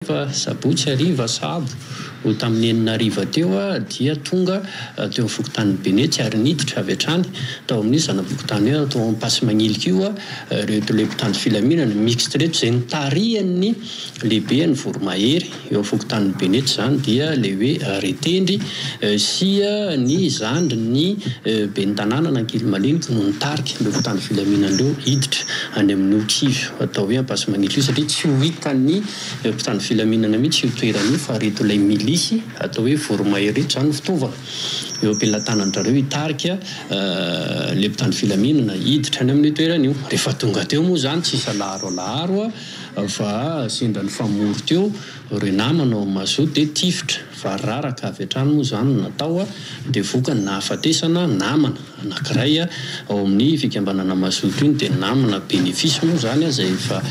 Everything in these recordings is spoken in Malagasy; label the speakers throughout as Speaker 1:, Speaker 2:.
Speaker 1: Fa sabotsy hariva sahabo ho tamin'ny enina hariva teo dia tonga teo amin'ny fokontanin'i Benetsy ary niditra avy hatrany tao amin'io zana-pokontany io tao Ampasimagnilika io ireto ilay mpitandro filaminana mixte ireto izay notarihan'ny lehiben'ny Voromahery eo amin'ny fokontanin'i Benetsy izany dia ilay hoe Retendry sy ny zandrin'ny ben'ny tanànan'Ankilimaliniko no nitarika ireo mpitandro filaminana ireo hiditra any amin'io kizo atao hoe Ampasimagnilika io satria tsy ho hitan'ny mpitandro filaminana mihitsy io toerana io fa ireto ilay milisy atao hoe voromahery ireto izany no fitaovana eo am-pelatanan-dRareo hitarika ilay mpitandro filaminana hiditra any amin'io toerana io. Rehefa tonga teo moa izany tsisy alaharo alaharo fa sendra nifamory teo ireo namana ao Mazoto dia tifitra variraraka avy hatrany moa izany no natao dia vokany nahafatesana namana anankiray ao amin'ny fikambanana Mazoto iny dia namana Bénéfice moa izany izay efa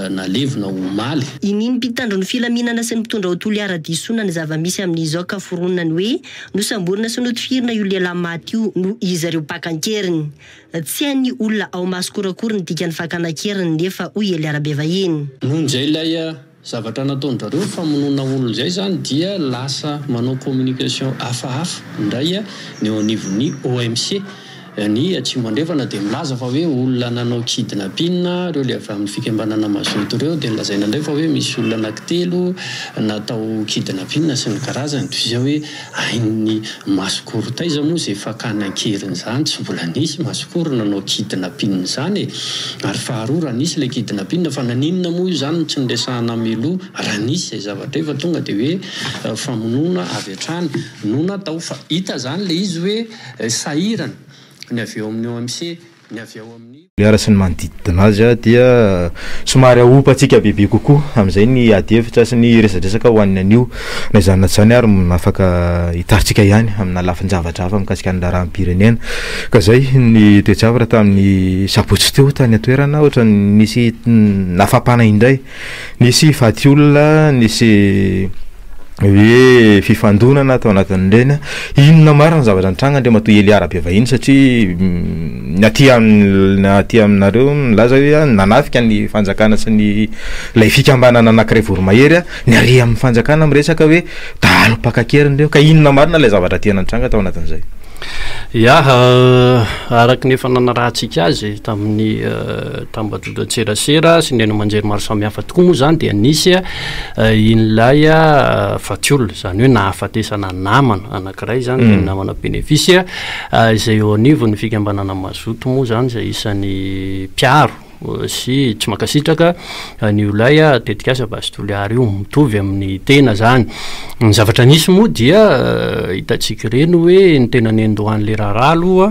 Speaker 1: nalevina omaly.
Speaker 2: Inian'ny mpitandro ny filaminana sy ny mpitondra ao Toliara disoana ny zava-misy amin'izao ka foronina ny hoe nosamborina sy notifirina io lehilahy maty io noho izy ireo mpaka an-keriny. Tsy hain'ny olona ao Masikoro akory ny dikan'ny fakana an-keriny nefa hoy Elia Rabevahiny.
Speaker 1: Noho izay ilay Zavatra nataon-drareo famonoana olona izay izany dia lasa manao communication hafahafa indray ny eo anivon'ny OMC ny Atsimo Andrefana dia milaza fa hoe olona nanao kidnapping ireo le avy amin'ny fikambanana mazoto ireo dia nolazaina indray fa hoe misy olona anankitelo natao kidnapping sy ny karazany toy izay hoe Hain'ny masokoro taiza moa izay fakana an-keriny izany? Tsy mbola nisy masokoro nanao kidnapping izany e! Ary faharoa raha nisy ilay kidnapping fa naninona moa io izany no tsy niresahana mialoha raha nisy izay zavatra io fa tonga dia hoe famonoana avy hatrany no natao fa hita izany ilay izy hoe sahirana ny avy eo amin'ny OMC ny avy ao amin'ny.
Speaker 3: Toliara sy ny manodidina azy dia somary ahompantsika bebe kokoa amin'izay ny ady hevitra sy ny resadresaka ho an'ny anio. Na izany na tsy izany ary afaka hitaritsika ihany amina lafin-javatra hafa mikasika ny raharaham-pirenena. Ka izay ny toe-javatra tamin'ny sabotsy teo tany an-toerana, ohatran'ny nisy nafapana indray. Nisy faty olona, nisy hoe fifandonana tao anatin'ireny. Inona marina ny zavatra nitranga Andriamatoa Elia Rabevahiny satria ny aty amin'ny aty aminareo milaza hoe nanafika ny fanjakana sy ny ilay fikambanana anankiray voromahery ny ary amin'ny fanjakana miresaka hoe dahalo mpaka an-keriny ireo. Ka inona marina ilay zavatra tena nitranga tao anatin'izay?
Speaker 1: Ya, araka ny efa nanarahantsika azy tamin'ny tambajotran-tserasera sy ny haino aman-jery maro samihafa tokoa moa izany dia nisy in'ilay fatiolona, izany hoe nahafatesana namana anankiray izany, dia ny namana Bénéfice izay eo anivon'ny fikambanana Mazoto moa izany izay isan'ny mpiaro sy tsy mankasitraka an'io ilay tetikasa Base Toliara io, mitovy amin'ny tena izany. Ny zavatra nisy moa dia hitantsika ireny hoe ny tena niandohan'ilay raharaha aloha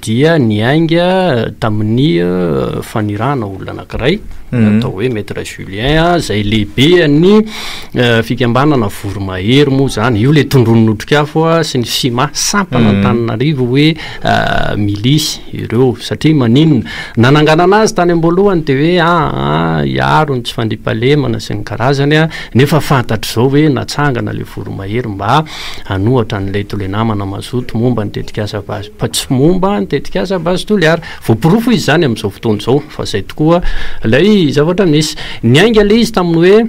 Speaker 1: dia niainga tamin'ny fanirahana olona anankiray atao hoe Maître Julien izay lehibean'ny fikambanana Voromahery moa izany, io ilay tondroin'ny Otrikafo sy ny Fima sampana Antananarivo hoe milisy. ireo satria maninona? Nananganana azy tany am-boalohany dia hoe aa hiaro ny tsy fandriampahalemana sy ny karazany a, nefa fantatr'izao hoe natsangana ilay voromahery mba hanohatra an'ilay tolenamana mazoto momba ny tetikasa base fa tsy momba ny tetikasa base Toliara. Voaporofo izy izany amin'izao fotoana izao fa izay tokoa ilay zavatra nisy. Niainga ilay izy tamin'ny hoe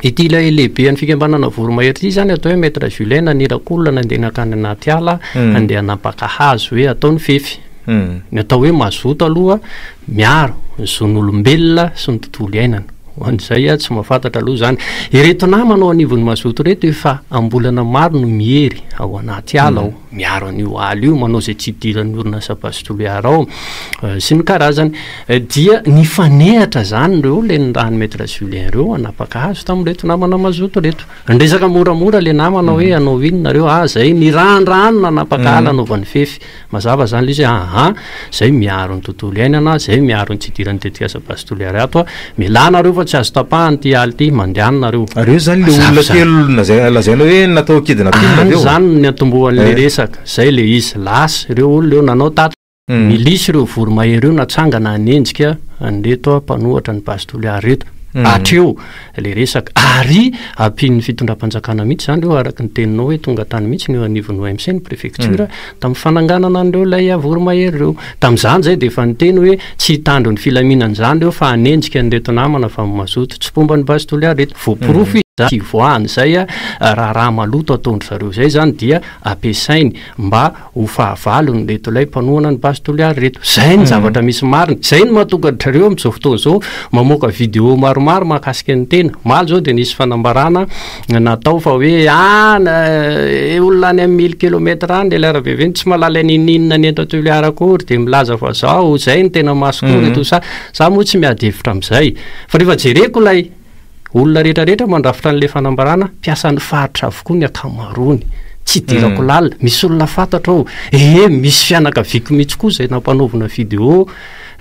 Speaker 1: Ity ilay lehiben'ny fikambanana Voromahery ity izany atao hoe Maître Julien naniraka olona nandeha nankany anaty ala handeha hanapaka hazo hoe atao ny fefy. Ny atao hoe mazoto aloha miaro ny zon'olombelona sy ny tontolo iainana. Ho an'izay tsy mahafantatra aloha izany. Ireto namana ao anivon'ny mazoto ireto efa am-bolana maro no miery ao anaty ala ao, miaro an'io ala io, manao izay tsy hidiran'ny orinasa Base Toliara ao sy ny karazany. Dia nifanehatra izany ireo ilay nirahan'i Maître Julien ireo hanapaka hazo tamin'ireto namana mazoto ireto. Niresaka moramora ilay namana hoe hanao inona nareo, ah zay nirahandrahano nanapaka ala hanaovany fefy. Mazava izany ilay izy hoe aha, zay miaro ny tontolo iainana, zay miaro ny tsy hidiran'ny tetikasa Base Toliara ato, mialà nareo fa tsy azo tapahana ity ala ity, mandehana nareo.
Speaker 3: Ary eo izany ilay olona telo lazaina hoe natao kidnapping
Speaker 1: avy eo? Any izany no niantombohan'ilay resaka, zay ilay izy, lasa ireo olona ireo nanao tatitra. Milisy ireo voromahery ireo natsangana hanenjika an'ireto mpanohatra ny Base Toliara ireto. Hatreo le resaka. Ary ampian'ny fitondram-panjakana mihitsy izany ireo araka ny teninao hoe tonga tany mihitsy ny eo anivon'ny OMC ny prefecture tamin'ny fananganana an'ireo ilay voromahery ireo. Tamin'izany izay dia efa niteny hoe tsy hitandro ny filaminana izany ireo fa hanenjika an'ireto namana fa mazoto tsy mpomba ny Base Toliara ireto. Voaporofo izany fivoahana izay raharaha maloto ataon-dry zareo izay izany dia ampiasainy mba ho fahavalony ireto ilay mpanohana ny Base Toliara ireto. Izay ny zavatra misy marina. Izay no mahatonga an-dry zareo amin'izao fotoana izao mamoaka vidéo maromaro mahakasika ny tena. Omaly izao dia nisy fanambarana natao fa hoe any olona any amin'ny mille kilomètre any ilay RBV tsy mahalala n'inon'inona ny eto Toliara akory dia milaza fa zao, izay no tena mahasokory et tout ça. Za moa tsy miady hevitra amin'izay. Fa rehefa jereko ilay Olona rehetra rehetra mandrafitra an'ilay fanambarana, mpiasan'ny faritra avokoa ny ankamaroany. Tsy idirako lalina. Misy olona fantatro ao. Ee, misy fianakaviako mihitsy koa izay nampanaovina vidéo,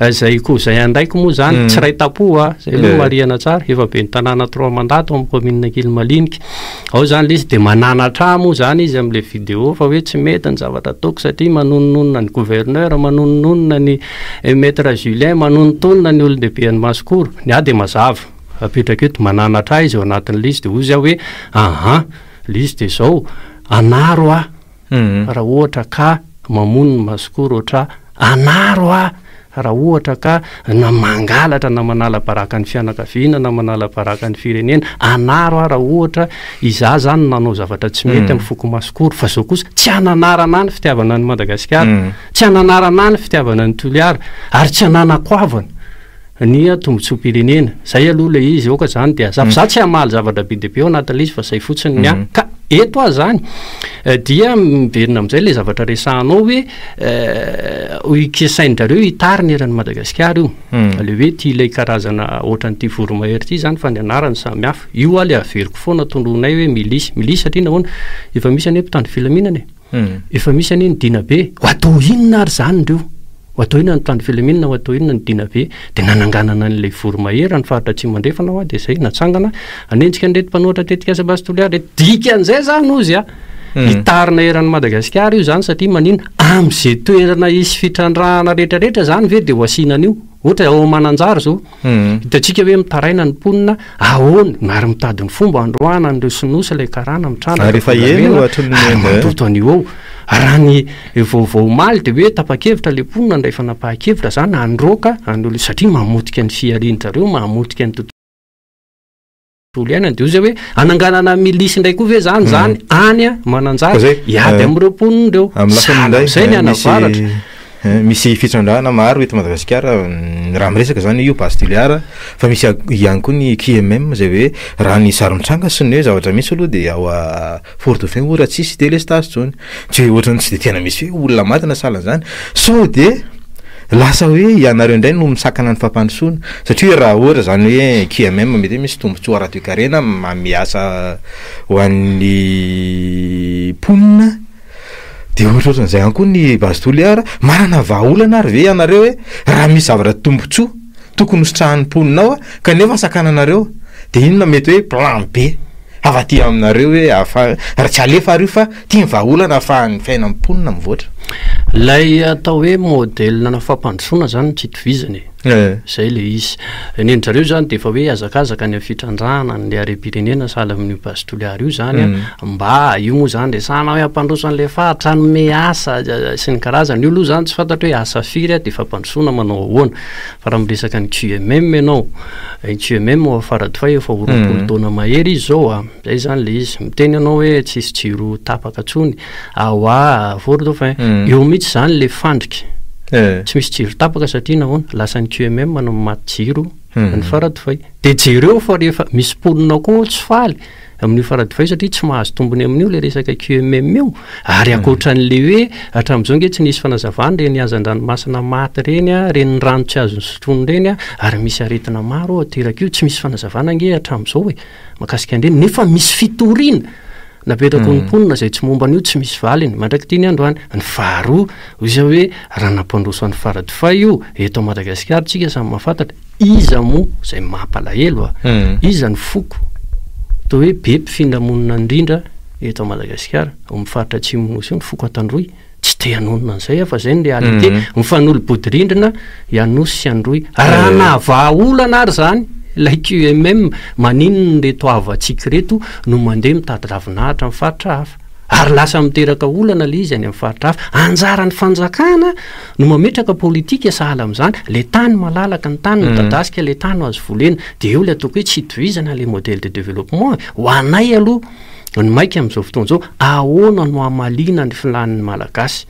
Speaker 1: izay koa izay andraiko moa izany, tsy iray tampo a, izay aloha marihana tsara, efa ben'ny tanàna trois mandats tao amin'ny commune Ankilimaliniky. Ao izany ilay izy dia mananatra ahy moa izany izy amin'ilay vidéo fa hoe tsy mety ny zavatra ataoko satria manonononona ny gouverneur, manonononona ny maître Julien, manonontonona ny olon-dehibe any Masikoro. Ny ahy dia mazava. Apetraka eto, mananatra ahy izy ao anatin'ilay izy, dia hoy izy aho hoe, aha, ilay izy dia izao, anaro aho raha ohatra ka mamono ny masikoro ohatra ahy, anaro aho raha ohatra ka na mangalatra na manala baraka ny fianakaviana na manala baraka ny firenena, anaro aho raha ohatra izaho izany nanao zavatra tsy mety amin'ny foko masikoro, fa izao kosa tsy hananarana ahy ny fitiavana an'i Madagasikara, tsy hananarana ahy ny fitiavana an'i Toliara, ary tsy hananako havana. Ny tombotsoam-pirenena. Zay aloha ilay izy, aoka zany dia aza, za tsy hamaly zavatra be dia be ao anatin'ilay izy fa zay fotsiny ny ahy. Ka eto aho zany dia miverina amin'izay ilay zavatra resahanao hoe ikasain-drareo hitarina eran'i Madagasikara io. Ilay hoe ity ilay karazana ohatran'ity voromahery ity zany fa ny anarany samy hafa. Io aho ilay averiko foana tondroinay hoe milisy. Milisy satria nahoana? Efa misy anie mpitandro filaminana e. Efa misy anie ny dinabe. Ho atao inona ary izany ireo? Ho atao inona ny mpitandro filaminana, ho atao inona ny dinabe? Dia nananganana an'ilay voromahery any faritra Atsimo Andrefana hoa dia izay, natsangana hanenjika an'ireto mpanohitra tetikasa Base Toliara ireto. Dikan'izay izany hozy a, hitarina eran'i Madagasikara io izany satria maninona? Amin'izay toerana hisy fitrandrahana rehetrarehetra izany ve dia ho asiana an'io? Ohatra ao Mananjary izao, hitantsika hoe mitaraina ny mponina, ahoana, ary mitady ny fomba handroahana an'ireo sinoa sy ilay karana mitrandraka
Speaker 3: Ary efa ela io
Speaker 1: volamena
Speaker 3: hatry ny
Speaker 1: ary mandoto an'io ao. Raha ny vaovao omaly dia hoe tapa-kevitra ilay mponina handray fanapahan-kevitra izany handroaka an'ireo satria mamotika ny fiharian-dry zareo, mamotika ny tontolo. Tontolo iainana dia hoy zay hoe hananganana milisy indray koa ve zany zany any Mananjary hiady amin'ireo mponina ireo
Speaker 3: Amin'ny lafiny
Speaker 1: sahala
Speaker 3: indray,
Speaker 1: amin'izay ny
Speaker 3: eh,
Speaker 1: any
Speaker 3: misy
Speaker 1: avaratra.
Speaker 3: eh, misy fitrandrahana maro eto Madagasikara, raha miresaka zany io Base Toliara, fa misy ihany koa ny QMM izay hoe raha ny sary mitranga sy ny hoe zavatra misy aloha dia ao Fort Dauphin ora tsisy délestage intsony, tsy hoe ohatran'ny tsy de tena misy hoe olona maty na sahala an'izany, sao de lasa hoe ianareo indray no misakana ny fampandrosoana, satria raha ohatra zany hoe QMM mety hoe misy tombontsoa ara-toekarena manome asa ho an'ny mponina, de ohatrohatran'izay ihany koa ny Base Toliara, manana vahaolana ary ve ianareo hoe raha misy zavatra tombontsoa tokony hositrahan'ny mponina ao kanefa sakananareo, de inona mety hoe plan B? Hafa aty aminareo hoe afa ary tsy alefa ary io fa ty ny vahaolana ahafahan'ny fiainan'ny mponina mivoatra.
Speaker 1: Ilay atao hoe modèle-na fampandrosoana zany no tsy itovizana e. Zay ilay izy. Ny an-dry zareo zany dia efa hoe hazakazaka any amin'ny fitrandrahana an'ilay harem-pirenena sahala amin'io Base Toliara io zany an, mba io moa zany resahana hoe hampandroso an'ilay faritra, hanome asa sy ny karazany. Io aloha zany tsy fantatro hoe asa firy dia fampandrosoana manao ahoana. Fa raha miresaka ny QMM ianao, ny QMM ao Faradofay efa ho 20 taona mahery izy izao a, zay izany ilay izy. Miteny ianao hoe tsisy jiro tapaka intsony ao a Fort Dauphin. Eo mihitsy izany ilay fandrika. Tsy misy jiro tapaka satria nahoana? Lasa ny QMM no maty jiro ny Faradofay. Dia jereo fa rehefa misy mponina koa tsy faly amin'io Faradofay satria tsy mahazo tombony amin'io ilay resaka QMM io. Ary ankoatran'ilay hoe hatramin'izao ange tsy nisy fanazavana ireny hazan-dranomasina maty ireny, ireny rano tsy azo nosotroina ireny, ary misy aretina maro ao ateraka io, tsy misy fanazavana ange hatramin'izao e, mahakasika an'ireny, nefa misy fitoriana napetraky ny mponina izay tsy momba an'io, tsy misy valiny mandrak'ity ny androany. Ny faharoa, hoy izy hoe raha nampandroso an'i Faradofay io, eto Madagasikara tsika samy mahafantatra, Iza moa izay mampalahelo a? Iza ny foko toa hoe be mpifindra monina indrindra eto Madagasikara, ao amin'ny faritra atsimon'ny Nosy io, ny foko Antandroy? Tsy te hanonona an'izay aho fa izay ny réalité. Mifanolo-bodirindrina i Anosy sy Androy. Raha nahavaha olana ary izany ilay QMM, maninona ireto havantsika ireto no mandeha mitady ravinahitra amin'ny faritra hafa? Ary lasa miteraka olana ilay izy any amin'ny faritra hafa. Anjaran'ny fanjakana no mametraka politika sahala amin'izany, ilay tany malalaka, ny tany midadasika, ilay tany azo volena. Dia eo ilay ataoko hoe tsy itohizana ilay modèle de développement e. Ho anay aloha, ny maika amin'izao fotoana izao, ahoana no hamaliana ny filàn'ny Malagasy?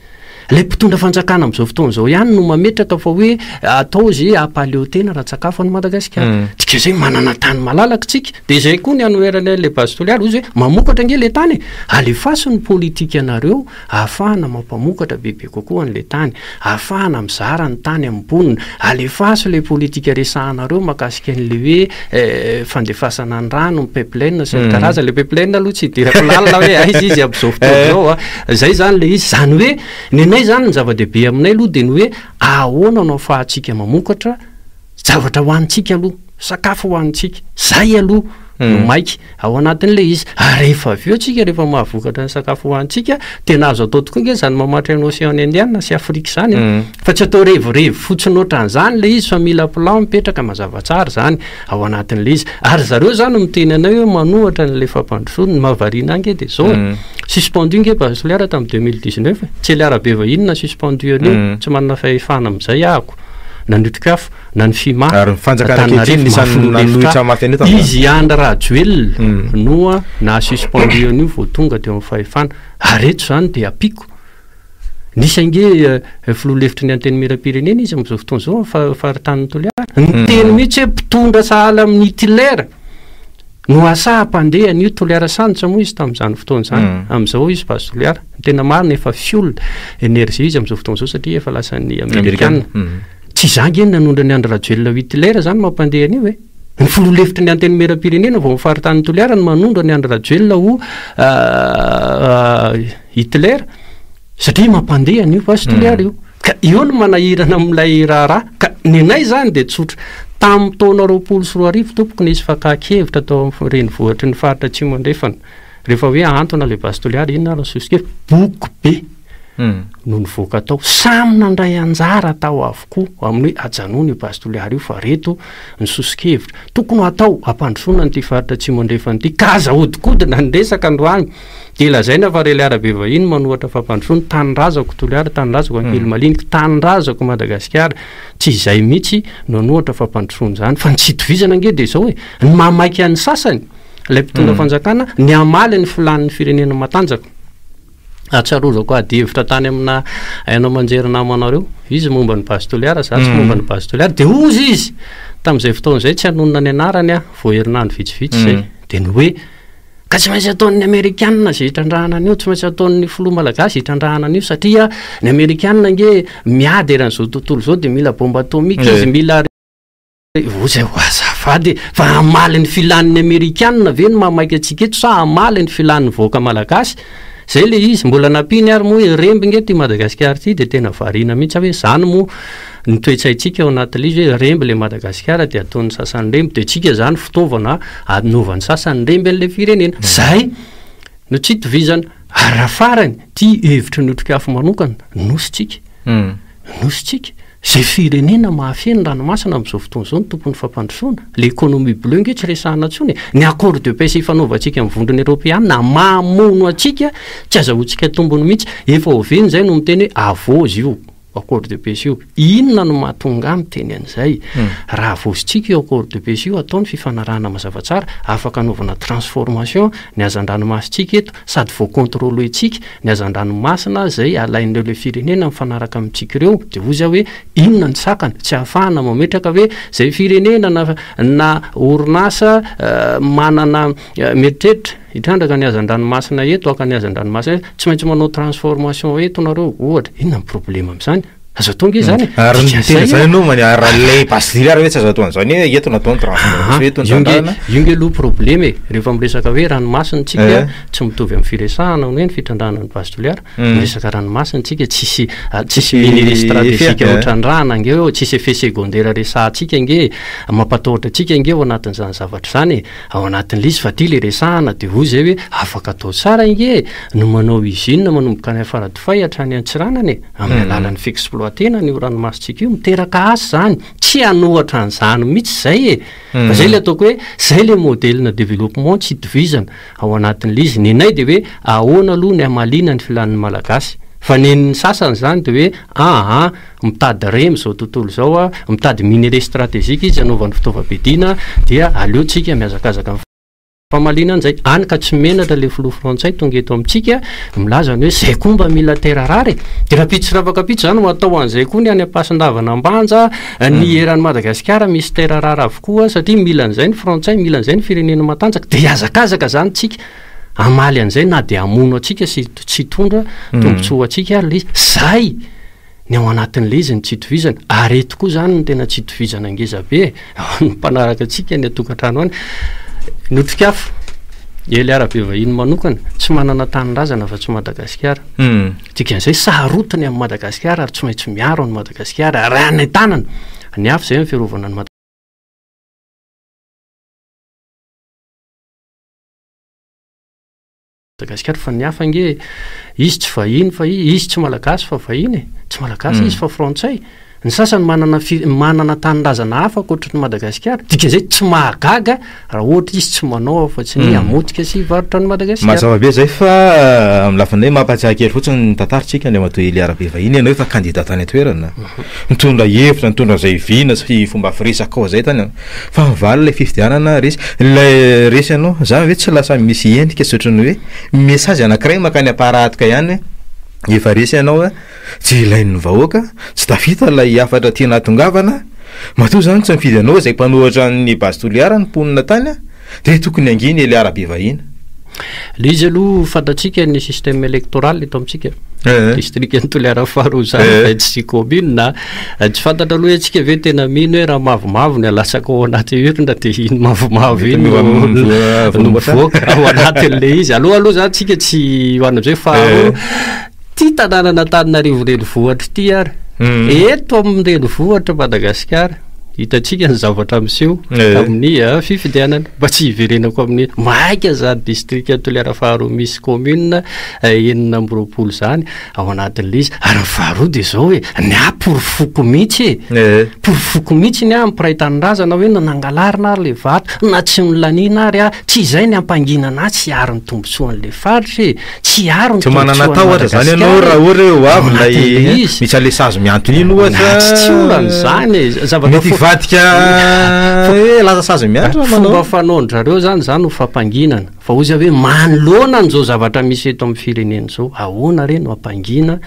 Speaker 1: Ilay mpitondra fanjakana amin'izao fotoana izao ihany no mametraka fa hoe atao izay hampaleo tena ara-tsakafo an'i Madagasikara. Dikan'izay manana tany malalaka isika. Dia izay koa ny anoherana an'ilay Base Toliara, hoy izy hoe mamokatra ange ilay tany e! Alefaso ny politikanareo ahafahana mampamokatra bebe kokoa an'ilay tany, ahafahana mizara ny tany amin'ny mponina, alefaso ilay politika resahanareo mahakasika an'ilay hoe fandefasana ny rano, ny pipeline sy ny karazany, ilay pipeline aloha tsy idirako lalina hoe aiza izy amin'izao fotoana izao a, izay izany ilay izy, izany hoe ny anay izany ny zava-dehibe aminay aloha dia ny hoe ahoana no ahafahantsika mamokatra zavatra hohanintsika aloha, sakafo hohanintsika, izay aloha no maika. Ao anatin'ilay izy. Ary rehefa avy eo tsika rehefa mahavokatra ny sakafo hohanintsika, tena azo atao tokoa ange izany mamatry an'i Océan Indien sy Afrika izany e. Fa tsy atao revirevy fotsiny ohatran'izany ilay izy fa mila plan mipetraka mazava tsara izany ao anatin'ilay izy. Ary zareo izany miteny anay hoe manohatra an'ilay fampandrosoana. Ny mahavariana ahy ange dia izao e. Suspendu ange Base Toliara tamin'ny 2019 e. Tsy ilay arabe vahiny na suspendu an'io. Tsy manana fahefana amin'izay ahako. Na ny Otrikafo. na ny FIMA,
Speaker 3: Ary ny fanjakana ankehitriny
Speaker 1: Antananarivo,
Speaker 3: isan'ny
Speaker 1: mahafiloha
Speaker 3: nanohitra
Speaker 1: lefitra,
Speaker 3: mafy an'io tamin'izany.
Speaker 1: izy Andry Rajoelina no naha suspendu an'io vao tonga teo amin'ny fahefana. Ary eto izany dia ampiako, nisy ange filoha lefitry ny Antenimierampirenena izy amin'izao fotoana izao amin'ny faritanin'i Toliara, niteny mihitsy hoe mpitondra sahala amin'i Hitler no asa hampandeha an'io Toliara Sands moa izy tamin'izany fotoana izany, amin'izao izy Base Toliara. Ny tena marina efa fuel, énergie izy amin'izao fotoana izao satria efa lasan'ny Amerikana. Tsy izaho ange no nanondro an'i Andry Rajoelina ho Hitler izany mampandeha an'io e! Ny filoha lefitry ny Antenimierampirenena vao amin'ny faritanin'i Toliara no manondro an'i Andry Rajoelina ho Hitler satria mampandeha an'io Base Toliara io. Ka eo no manahirana amin'ilay raharaha. Ka ny anay izany dia tsotra. Tamin'ny taona 2020 tompoko nisy fakàn-kevitra tao amin'ny renivohitry ny faritra Atsimo Andrefana. Rehefa hoe ahantona ilay Base Toliara, inona ary ny soso-kevitra? Boky be no nivoaka tao. Samy nandray anjara tao avokoa amin'ny hoe ajanony io Base Toliara io fa reto ny soso-kevitra. Tokony hatao hampandrosoana an'ity faritra Atsimo Andrefana ity. Ka aza ahodikodina ny resaka androany. Dia lazaina fa rely arabe vahiny manohatra fampandrosoana. Tanindrazako Toliara, tanindrazako Ankilimaliniko, tanindrazako Madagasikara. Tsy izay mihitsy no hanohatra fampandrosoana izany. Fa ny tsy itovizana ange dia izao e, ny mahamaika ny sasany, ilay mpitondra fanjakana, ny hamaly ny filàn'ny firenena matanjaka. Ahatsiarovako ady hevitra tany amina haino aman-jery namanareo. Izy momba ny Base Toliara, za tsy momba ny Base Toliara. Dia hozy izy, tamin'izay fotoana izay, tsy hanonona ny anarany aho, vao herinandro vitsivitsy izay. Dia ny hoe, ka tsy maintsy ataon'ny Amerikanina izay hitrandrahana an'io, tsy maintsy ataon'ny filoha malagasy hitrandrahana an'io, satria ny Amerikanina ange miady eran'izao tontolo izao dia mila bombe atomika izy, mila. Oza ho azafady e! Fa hamaly ny filan'ny Amerikanina ve no mahamaika antsika eto sa hamaly ny filan'ny vahoaka Malagasy? Zay le izy, mbola nampiany ary moa hoe remby nge ty Madagasikara ty de tena variana mihitsy aho hoe zany moa ny toe-tsaintsika ao anatin'le izy hoe remby le Madagasikara de ataon'ny sasany remby de tsika zany fitaovana anovan'ny sasany remby an'le firenena. Zay no tsy itovizana. Ary raha farany, ty hevitry ny Otrikafo manokana, Nosy tsika. Nosy tsika. Izay firenena mahafehy ny ranomasina amin'izao fotoana izao no tompon'ny fampandrosoana. L'économie bleue nge tsy resahana intsony e. Ny accord de paix ifanaovantsika amin'ny vondrona eropeana mamono antsika tsy azahoantsika tombony mihitsy. Efa oviana izay no miteny hoe avozy io accord de paix io. Inona no mahatonga ahy miteny an'izay? Raha avozintsika io accord de paix io, atao ny fifanarahana mazava tsara, afaka anaovana transformation ny hazandranomasintsika eto sady voa-contrôler-tsika ny hazandranomasina izay alain'ireo ilay firenena mifanaraka amintsika ireo, dia hoy aho hoe inona ny sakana tsy ahafahana mametraka hoe izay firenena na na orinasa manana mieritreritra hitrandraka ny hazandranomasina eto haka ny hazandranomasina eto, tsy maintsy manao transformation eto nareo ohatra, inona ny problema amin'izany? Azo atao ange izany e!
Speaker 3: Ary ny
Speaker 1: Dikan'izay
Speaker 3: tena izany
Speaker 1: a-
Speaker 3: aloha mani- ary raha ilay base d'île ary hoe tsy azo atao an'izany hoe eto natao ny transformation, eto ny
Speaker 1: Io nge
Speaker 3: trandrahana.
Speaker 1: io nge aloha problema e! Rehefa miresaka hoe ranomasina tsika
Speaker 3: Eh.
Speaker 1: tsy mitovy amin'ny firesahana hoe ny fitrandrahana ny base Toliara. Miresaka ranomasina tsika tsisy tsisy
Speaker 3: Tsisy
Speaker 1: minerais stratégique
Speaker 3: effet,
Speaker 1: ho
Speaker 3: eh.
Speaker 1: trandrahana ange eo, tsisy effet secondaire resahantsika ange e! Mampatahotra antsika ange ao anatin'izany zavatra izany e! Ao anatin'ilay izy fa ity ilay resahana dia hoy izay hoe afaka atao tsara ange e! No manao usine manomboka any Faradofay hatrany Antsiranana e! Amin'ny alalan'ny fi-exploiter-na an'io ranomasintsika io, miteraka asa izany. Tsy hanohatra an'izany mihitsy izay e! Fa izay ilay ataoko hoe, izay ilay modèle-na développement tsy itovizana ao anatin'ilay izy. Nenay dia hoe ahoana aloha ny hamaliana ny filan'ny Malagasy. Fa nen'ny sasany izany dia hoe aa mitady rem izao tontolo izao a, mitady minerais stratégique izy hanaovany fitaovam-piadiana dia aleo tsika mihazakazaka amin'ny famaliana an'izay. Any ka tsy menatra ilay filoha frantsay tonga eto amintsika milaza ny hoe zay koa mba mila terre rare e. Dia rahampitso sy rafakampitso izany ho atao an'izay koa ny any Ampasindavana Ambanja, ny eran'i Madagasikara misy terre rare avokoa satria mila an'izay ny frantsay, mila an'izay ny firenena matanjaka. Dia hihazakazaka izany tsika hamaly an'izay na dia hamono antsika sy tsy hitondra tombontsoa ho antsika ary ilay izy. Zay! Ny ao anatin'ilay izy no tsy itovizana. Ary eto koa izany no tena tsy itovizana ngeza be e! Ho an'ny mpanaraka antsika any an-tokantrano any. Ny Otrikafo, Ely Arabevahiny manokana, tsy manana tanindrazana afa-tsy Madagasikara. Dikan'izay, sarotiny amin'i Madagasikara ary tsy maintsy miaro an'i Madagasikara ary hanentanana ny hafa izay amin'ny fiarovana an'i Madagasikara fa ny hafa ange izy tsy vahiny fa izy tsy malagasy fa vahiny e, tsy malagasy izy fa frantsay, ny sasany manana fi- manana tanindrazana hafa ankoatry ny Madagasikara, dikan'izay tsy mahagaga raha ohatra izy tsy manao afa-tsy ny hamotika sy hivarotra an'i Madagasikara.
Speaker 3: Mazava be izay fa amin'ny lafiny iray mampahatsiahy kely fotsiny ny tantarantsika Andriamatoa Elia Rabevahiny, ianao efa kandida tany an-toerana, nitondra hevitra, nitondra izay vina sy fomba firesaka ao izay tany Fa mivaly ilay fifidianana resy ilay resy ianao, zany ve tsy lasa misy endrika sy ohatran'ny hoe message anankiray mankany am-parahatoka ihany hoe efa resy ianao a, tsy ilain'ny vahoaka, tsy tafita ilay hafatra tiana hahatongavana, matoa zany tsy nifidy anao izay mpanohitra an'ny Base Toliara ny mponina tany a, dia tokony hangina i Elia Rabevahiny.
Speaker 1: Le izy aloha fantatsika ny système électoral eto amintsika.
Speaker 3: Eh.
Speaker 1: District Toliara faharoa zany
Speaker 3: Eh.
Speaker 1: 26 commune. Tsy fantatra aloha hoe tsika ve tena mino hoe raha mavomavo ny alatsaka ao anaty urne dia iny mavomavo
Speaker 3: Mety
Speaker 1: iny
Speaker 3: miova
Speaker 1: no
Speaker 3: miova
Speaker 1: no
Speaker 3: volomboasary.
Speaker 1: mivoaka ao anatin'le izy. Aloha aloha zany tsika tsy ho any am'zay faharoa.
Speaker 3: Eh.
Speaker 1: Ty tanànan'Antananarivo renivohitra ity ary. Eto amin'ny renivohitra Madagasikara, hitantsika ny zavatra miseho tamin'ny fifidianana. Mba tsy hiverenako amin'ny maika izany distrika Toliara faharoa misy commune 26 izany ao anatin'ilay izy. Ary ny faharoa dia izao hoe, ny ahy porofoko mihitsy e. Porofoko mihitsy ny ahy amin'ny mpiray tanindrazana hoe na nangalarina ary ilay vato, na tsy nolaniana ary aho, tsy izay ny hampanginana ahy tsy hiaro ny tombontsoan'ilay faritra e. Tsy hiaro ny
Speaker 3: Tsy manana
Speaker 1: tombontsoan'i
Speaker 3: tahotra zany
Speaker 1: Madagasikara
Speaker 3: ianao raha ohatra hoe ho
Speaker 1: ao
Speaker 3: avy ilay
Speaker 1: anatin'ilay izy.
Speaker 3: misy an'ilay sazy mihantona iny ohatra.
Speaker 1: Na tsy tsy olana izany e, zavatra
Speaker 3: Mety
Speaker 1: fo-
Speaker 3: hivadika hoe lasa sazy mihatra
Speaker 1: Fomba
Speaker 3: manao.
Speaker 1: fanaon-dRareo zany izany ho fampanginana. Fa hoy izy hoe manoloana an'izao zavatra misy eto amin'ny firenena izao, ahoana re no hampangina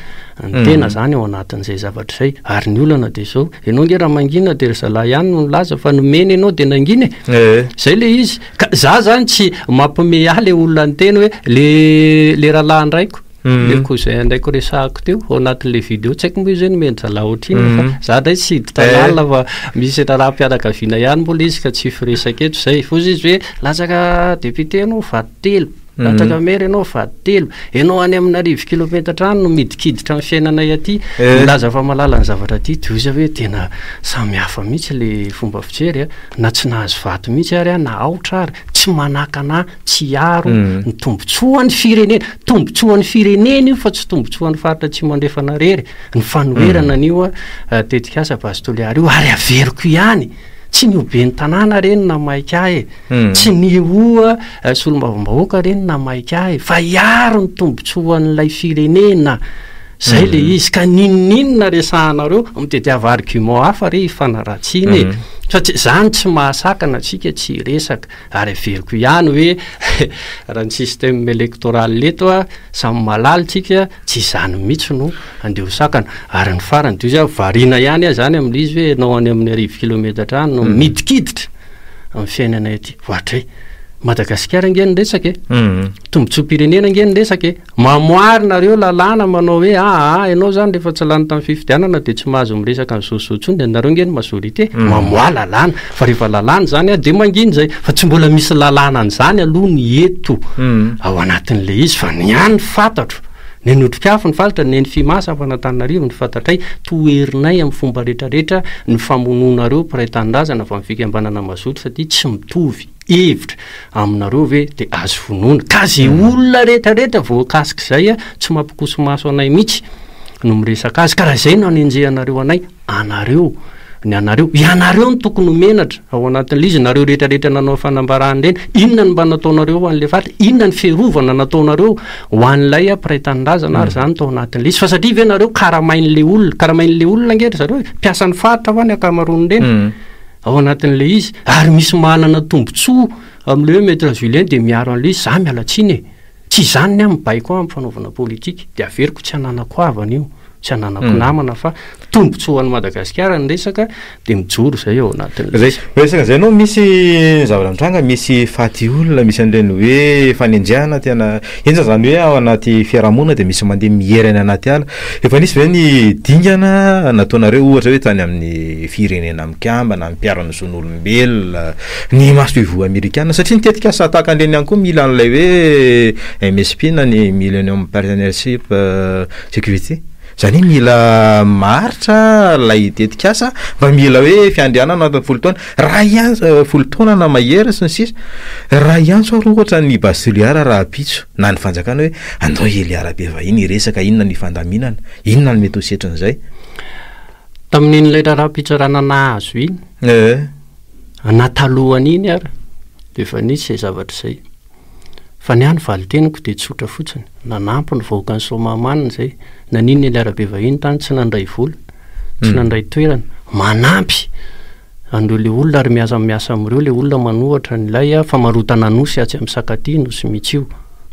Speaker 1: ny tena zany ao anatin'izay zavatra izay? Ary ny olana dia izao, ianao ange raha mangina dia ry zalahy ihany no nilaza fa nomena ianao dia nangina e.
Speaker 3: Eh.
Speaker 1: Zay ilay izy. Ka za zany tsy mampime ahy le olona niteny hoe le le rahalahin-draiko, le cousin an-draiko resahako teo ao anatin'le video, tsy haiko moa izy hoe nomen-dRzalahy ohatrinona fa za ndray tsy hiditra lalina fa misy raharaham-pianakaviana ihany moa le izy ka tsy firesaka eto zay. Fa hozy izy hoe latsaka député ianao vato telo, latsaka maire ianao vato telo, ianao any amina arivo kilometatra any no midikiditra amin'ny fiainanay aty, milaza fa mahalala ny zavatra aty, de hoy izy hoe tena samy hafa mihitsy le fomba fijery a. na tsy nahazo vato mihitsy ary aho na aotra ary, tsy manakana ahy tsy hiaro ny tombotsoan'ny firenena, tombotsoan'ny firenena io fa tsy tombotsoan'ny faritra Atsimo Andrefana irery, ny fanoherana an'io tetikasa Base Toliara io, ary averiko ihany, tsy ny ho ben'ny tanàna re no namaika ahy e, tsy ny ho solombavambahoaka re no namaika ahy e, fa hiaro ny tombotsoan'ilay firenena. Zay le izy ka n'inon'inona resahanareo mitediava argument hafa re hifanaratsiana e! Fa tsy zany tsy mahasakana antsika tsy hiresaka ary averiko ihany hoe raha ny système électoral eto a samy mahalala tsika tsy izany mihitsy no andeha ho sakana ary ny farany de ozy aho variana ihany aho zany amle izy hoe enao any amin'ny arivo kilometatra any no midikiditra amin'ny fiainana ety ohatray Madagasikara ange ny resaka e tombotsoam-pirenena ange ny resaka e Mamoary nareo lalàna manao hoe aa ianao zany rehefa tsy lany tamin'ny fifidianana dia tsy mahazo miresaka an'izao sy izao intsony dia nareo nge ny majorité mamoaha lalàna fa rehefa lalàna izany a dia mangina izay fa tsy mbola misy lalàna an'izany aloha ny eto ao anatin'ilay izy fa ny ahy ny fantatro ny an'i Otrikafo ny fantatra ny an'i Fima sampana Antananarivo ny fantatray toherinay amin'ny fomba rehetrarehetra ny famonoanareo mpiray tanindrazana avy amin'ny fikambanana mazoto satria tsy mitovy hevitra aminareo ve de azo vonoina? Ka ze olona rehetra rehetra voakasik'izay tsy mampikoso maso anay mihitsy no miresaka azy, ka raha izay no anenjehanareo anay, anareo ny anareo. Ianareo no tokony ho menatra ao anatin'ilay izy, nareo rehetra rehetra nanao fanambarana ireny. Inona no mba nataonareo ho an'ilay faritra? Inona ny fiarovana nataonareo ho an'ilay mpiray tanindrazana ary izany tao anatin'ilay izy? Fa satria ve nareo karamain'ilay olona? Karamain'ilay olona ange ry zareo e! Mpiasan'ny faritra hoa ny ankamaroan'ireny ao anatin'ilay izy. Ary misy manana tombontsoa amin'ilay hoe Maître Julien dia miaro an'ilay izy. Za miala tsiny e! Tsy izany ny ahy mibaiko ahy amin'ny fanaovana politika. Dia averiko tsy ananako havana io, tsy ananako namana fa tombontsoa ho an'i Madagasikara ny resaka dia mijoro izay ao anatin'ilay
Speaker 3: izy. Resaka izay aloha misy zavatra mitranga, misy faty olona, misy an'ireny hoe fanenjehana tena henjana izany hoe ao anaty fiarahamonina dia misy mandeha miery any anaty ala. Efa nisy ve ny dingana nataonareo ohatra hoe tany amin'ny firenena mikambana, ny mpiaro ny zon'olombelona, ny masoivoho amerikana? Satria ny tetikasa tahaka an'ireny ihany koa mila an'ilay hoe MSP na ny Millennium Partnership Security. Izany hoe mila maharitra ilay tetikasa fa mila hoe fiandrianana anatin'ny 10 taona. Raha hiantso, 10 taona na mahery sy ny sisa. Raha hiantso ary ohatra ny Base Toliara rahampitso na ny fanjakana hoe andao hiely arabe vahiny hiresaka inona ny fandaminana, inona no mety ho setrin'izay?
Speaker 1: Tamin'iny ilay raharaham-pitsarana nahazo iny, na talohan'iny ary dia efa nisy izay zavatra izay. Fa ny ahy ny valin-teniko dia tsotra fotsiny, nanampy ny vahoakan'i Soamahamanina izay, naninona ilay arabe vahiny tany tsy nandray vola, tsy nandray toerana, manampy an'ireo ilay olona ary miasa miasa amin'ireo ilay olona manohatra an'ilay famarotana nosy atsy amin'ny Sakatia, Nosy Mitsio.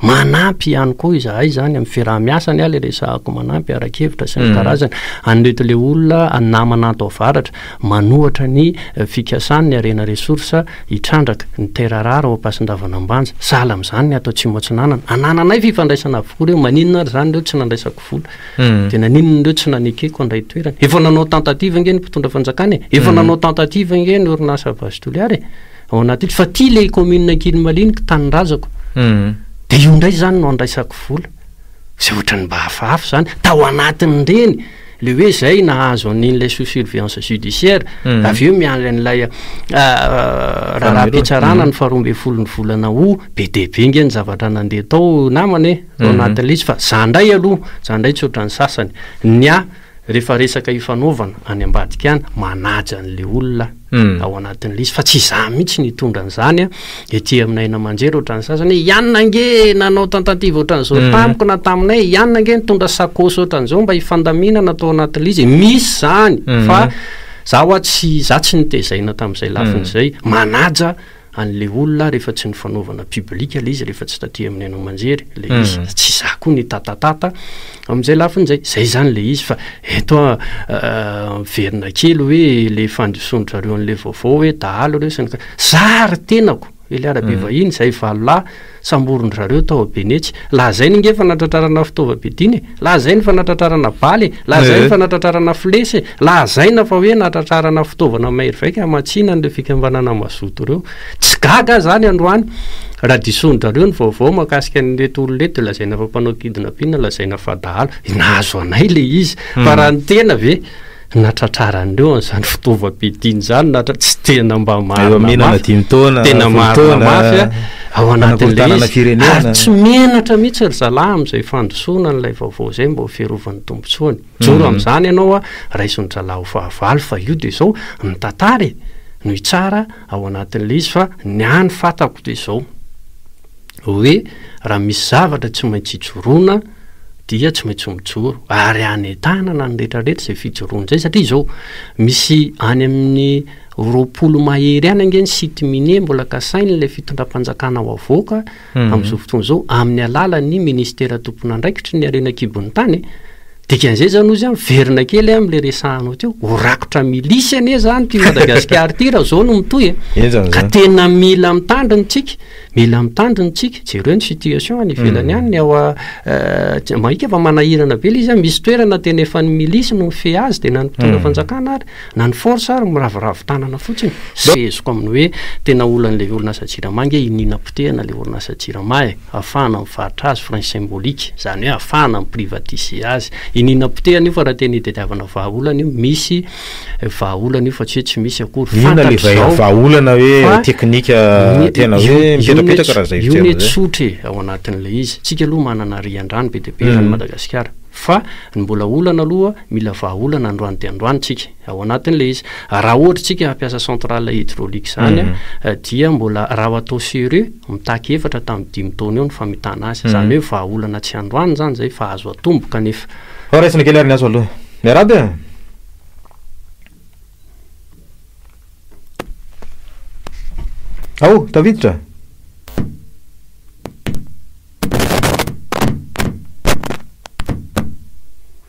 Speaker 1: Manampy ihany koa izahay izany amin'ny fiaraha-miasa ny ahy ilay resahako manampy ara-kevitra sy ny karazany an'ireto ilay olona namana ato avaratra manohatra ny fikasany ny harena ressource hitrandraka ny terre rare ao Ampasindavan'Ambanja. Sahala amin'izany ny ato Atsimo Atsinanana. Anananay fifandraisana avokoa ireo. Maninona ary izany ireo tsy nandraisako vola? Dia naninona ireo tsy nanekeko handray toerana? Efa nanao tentative ange ny mpitondra fanjakana e! Efa nanao tentative ange ny orinasa Base Toliara e! Ao anatin'io. Fa ity ilay commune Ankilimaliniky, tanindrazako. Dia io indray izany no andraisako vola. Izay ohatran'ny mba hafahafa izany. Tao anatin'ireny, ilay hoe izay nahazo an'iny ilay sous surveillance judiciaire, avy eo miandry an'ilay raharaham-pitsarana ny faharoa ambin'ny folon'ny volana août, be dia be nge ny zavatra nandeha tao namana e, tao anatin'ilay izy fa za indray aloha, za indray tsy ohatran'ny sasany. Ny ahy, rehefa resaka ifanaovana any ambadika any, manaja an'ilay olona aho. ao anatin'ilay izy fa tsy izaho mihitsy no hitondra an'izany ety amin'ny haino aman-jery ohatran'ny sasany hoe i anona ange nanao tentative ohatran'izao tamiko na taminay, i anona ange nitondra sakôsy ohatran'izao mba hifandaminana tao anatin'ilay izy, misy izany fa za hoa tsy, za tsy notezaina tamin'izay lafiny izay, manaja an'ilay olona rehefa tsy nifanaovana public ilay izy, rehefa tsy taty amin'ny haino aman-jery ilay izy, tsy izaho koa nitatatata amin'izay lafiny izay, izay izany ilay izy fa eto aho miverina kely hoe ilay fandisoan-dry zareo an'ilay vaovao hoe dahalo ireo sy ny ka-, za ry tenako ely arabe vahiny izay valo lahy samborin-dry zareo tao Benetsy, lazainy nge fa natratrarana fitaovam-piadiana e, lazainy fa natratrarana bala e, lazainy fa natratrarana flesy e, lazaina fa hoe natratrarana fitaovana mahery vaika hamatsiana an'ireo fikambanana mazoto ireo. Tsy gaga aho izany androany raha disoin-dry zareo ny vaovao mahakasika an'ireto olona ireto dia lazaina fa mpanao kidnapping, lazaina fa dahalo. Nahazo anay ilay izy fa raha ny tena ve natratraran'ireo an'izany fitaovam-piadiana izany na tsy tena mba marina mafy, tena marina mafy ao anatin'ilay izy ary tsy menatra mihitsy ry zalahy amin'izay fandrosoana an'ilay vaovao izay mba ho fiarovan'ny tombontsoany. Mijoro amin'izany ianao a, raisin'ny zalahy ho fahavalo fa io dia izao, ny tantara e, no hitsara ao anatin'ilay izy fa ny ahy ny fantako dia izao hoe raha misy zavatra tsy maintsy ijoroana dia tsy maintsy mijoro ary anentanana ny rehetra rehetra izay fijoroana izay satria izao misy any amin'ny 20 mahery any ange ny site minier mbola kasain'ilay fitondram-panjakana ho avoaka amin'izao fotoana izao amin'ny alalan'ny ministera tompon'andraikitry ny harena an-kibon'ny tany e. Dikan'izay zany ozy an, miverina kely amin'ilay resahanao teo, ho rakotra milisy anie zany ity Madagasikara ity raha zao no mitohy e.
Speaker 3: Henjana
Speaker 1: Ka
Speaker 3: zany.
Speaker 1: tena mila mitandrina tsika, mila mitandrina tsika, jereo ny situation any ivelany any, ny ao a mahika fa manahirana be ilay izy an, misy toerana tena efa ny milisy no mifehy azy dia na ny mpitondra fanjakana ary, na ny force ary miraviravy tanana fotsiny. Seheziko amin'ny hoe tena olan'ilay orinasa Jirama ange iniana potehina ilay orinasa Jirama e. Ahafahana mivarotra azy, frein symbolique, izany hoe ahafahana mi-privatiser azy. Iniana potehina io fa raha tena itadiavana vahaolana io, misy vahaolana io fa tsy hoe tsy misy akory.
Speaker 3: Inona ilay
Speaker 1: Fantatr'izao
Speaker 3: vahaolana hoe
Speaker 1: fa
Speaker 3: teknika
Speaker 1: ny
Speaker 3: tena
Speaker 1: io
Speaker 3: hoe
Speaker 1: io anie
Speaker 3: mipetrapetraka raha izay
Speaker 1: io anie
Speaker 3: fijery an'izay?
Speaker 1: tsotra e, ao anatin'ilay izy. Tsika aloha manana rian-drano be dia be eran'i Madagasikara. Fa ny mbola olana aloha, mila vahaolana androany dia androany tsika ao anatin'ilay izy. Raha ohatra tsika hampiasa centrale hydraulique izany dia mbola raha ho atao sérieux, mitaky efatra hatramin'ny dimy taona eo ny famitana azy. Izany hoe vahaolana tsy androany izany izay fa azo atomboka anefa.
Speaker 3: Fa raisina kely ary ny azo aloha. Miarahaba e! Ao, tafiditra?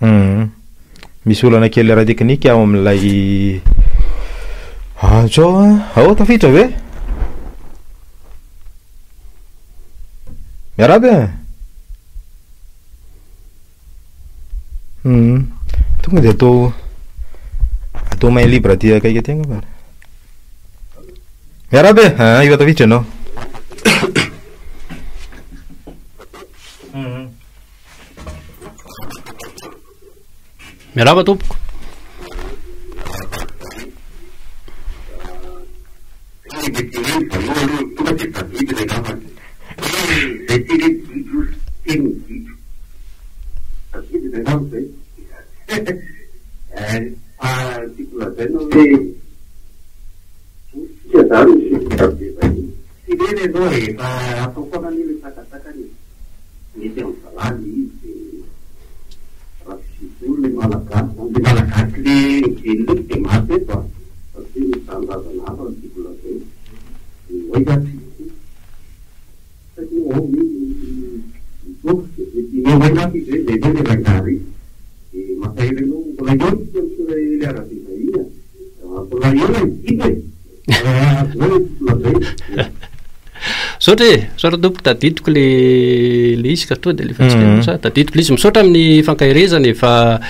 Speaker 3: Hum. Misy olana kely ara-teknika ao amin'ilay antso ao an. Ao, tafiditra ve? Miarahaba e! Hum. Tonga dia atao atao main libre aty akaiky aty angamba. Miarahaba e! Ah, efa tafiditra ianao.
Speaker 1: Miarahaba tompoko. Misaotra e, misaotra tompoko, tadidiko le le izy ka tonga de alefantsika aloha sa tadidiko le izy. Misaotra amin'ny fankaherezana e, fa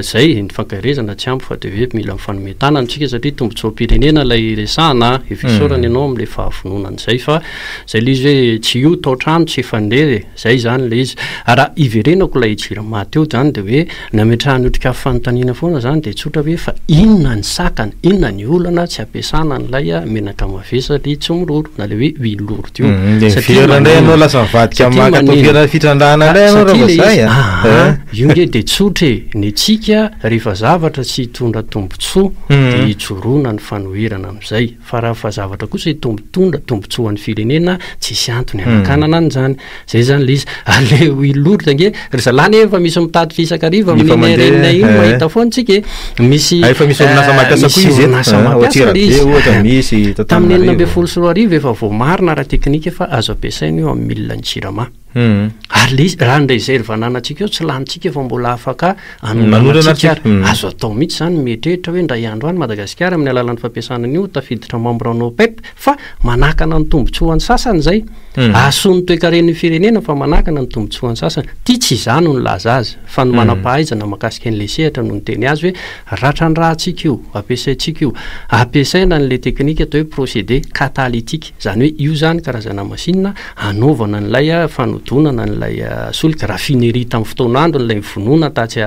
Speaker 1: zay, ny fankaherezana tsy ampy fa de hoe mila mifanome tanana isika satria tombotsoam-pirenena ilay resahana a, efa isaorana ianao amin'le fahavononana izay fa zay le izy hoe tsy io tao-trano tsy efa-ndeha e. Zay izany ilay izy. Raha iverenako ilay Jirama teo izany dia hoe nametrahan'ny Otrikafo fanontaniana foana izany dia tsotra hoe fa inona ny sakana, inona ny olana tsy ampiasana an'ilay menaka mavesatra tsy miroro na ilay hoe huile lourde io.
Speaker 3: Dia
Speaker 1: Satria
Speaker 3: miverina indray ianao
Speaker 1: maninona?
Speaker 3: lasa mivadika
Speaker 1: Satria
Speaker 3: maka
Speaker 1: maninona?
Speaker 3: toerana fitrandrahana indray ianao raha
Speaker 1: Satria
Speaker 3: vao
Speaker 1: ilay
Speaker 3: zay
Speaker 1: izy,
Speaker 3: a.
Speaker 1: aa, io nge dia tsotra e, ny antsika rehefa zavatra tsy hitondra tombontsoa dia ijoroana ny fanoherana amin'izay. Fa raha fa zavatra kosa hitombontondra tombotsoan'ny firenena tsisy antony hanakanana an'izany. Zay zany le izy. Ary le huile lourde ange ry zalahy anie efa misy mitatitra isan-kariva
Speaker 3: Efa
Speaker 1: amin'iny
Speaker 3: mandeha,
Speaker 1: RN iny
Speaker 3: eh.
Speaker 1: mahita foana tsika e. Misy
Speaker 3: Ah, efa misy orinasa mampiasa koa
Speaker 1: misy
Speaker 3: izy eto.
Speaker 1: orinasa
Speaker 3: Ah, ao
Speaker 1: mampiasa le
Speaker 3: Antsirabe
Speaker 1: izy.
Speaker 3: ohatra misy, eto
Speaker 1: Tamin'ny enina ambin'ny
Speaker 3: Antananarivo.
Speaker 1: 2010 efa voamarina ara-teknika fa azo ampiasaina io amin'ny milina ny Jirama. Ary le izy, raha ny réserve ananantsika eo tsy lanintsika fa mbola afaka anondranantsika ary. Azo atao mihitsy izany ny mieritreritra hoe indray andro any Madagasikara amin'ny alalan'ny fampiasana an'io tafiditra membre en OPEP fa manakana ny tombotsoan'ny sasany izay. Hahasoa ny toekaren'ny firenena fa manakana ny tombotsoan'ny sasany. Ity tsy izaho no nilaza azy fa ny manam-pahaizana mahakasika an'ilay sehatra no niteny azy hoe ratrandrahantsika io, ampiasaintsika io. Ampiasaina an'ilay teknika atao hoe procédé catalytique. Izany hoe io izany karazana machine hanaovana an'ilay fanodonana an'ilay solika, raffinerie tamin'ny fotoan'androny ilay nivonona tatsy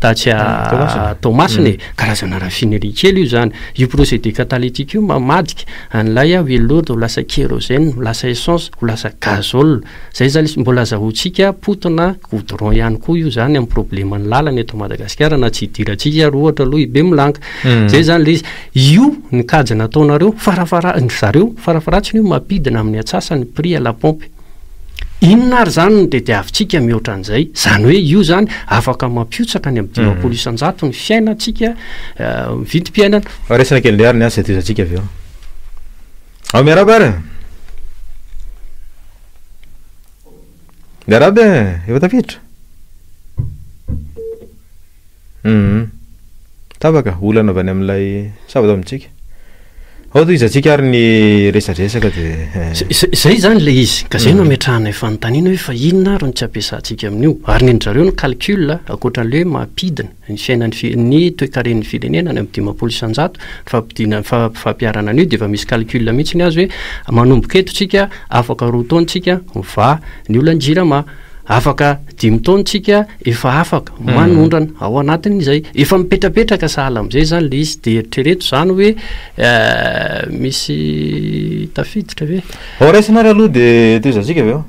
Speaker 1: tatsy Toamasina e, karazana raffinerie kely io izany. Io procédé catalytique io mamadika an'ilay huile lourde ho lasa kérosène, ho lasa essence, ho lasa gazole. Izay izany ilay mbola azahoantsika potina goudron ihany koa io izany amin'ny probleman'ny lalana eto Madagasikara na tsy hidirantsika ary ohatra aloha i Bemolanga. Izay izany ilay izy. Io ny kajy nataonareo, farafara, ry zareo, farafaharatsiny io mampidina amin'ny atsasany prix à la pompe. Inona ary izany no tediavintsika mihoatra an'izay? Izany hoe io izany afaka mampiotsaka any amin'ny 50% ny fiainantsika, ny vidim-piainana.
Speaker 3: Raisina kely indray ary ny azy izay tohizantsika avy eo. Ao miarahaba ary e! Miarahaba e! Efa tafiditra? Humm. Tapaka, olana avy any amin'ilay sa avy ato amintsika? Ao tohizantsika ary ny resadresaka dia eh.
Speaker 1: Izay izany ilay izy, ka izay no ametrahanay fanontaniana hoe fa inona ary no tsy ampiasantsika amin'io? Ary ny an-dry zareo ny calcul, ankoatra an'ilay hoe mampidina ny fiainan'ny fi-, ny toekaren'ny firenena any amin'ny 50%, ny fampidina, ny fampiharana an'io dia efa misy calcul mihitsy ny azy hoe manomboka eto tsika, afaka roa taona tsika mivaha ny olan'ny jirama. Afaka dimy taona tsika efa afaka manondrana ao anatin'izay. Efa mipetrapetraka sahala amin'izay izany ilay izy. Dia eritrereto izany hoe misy tafiditra ve?
Speaker 3: Ao raisina ary aloha dia tohizantsika avy eo.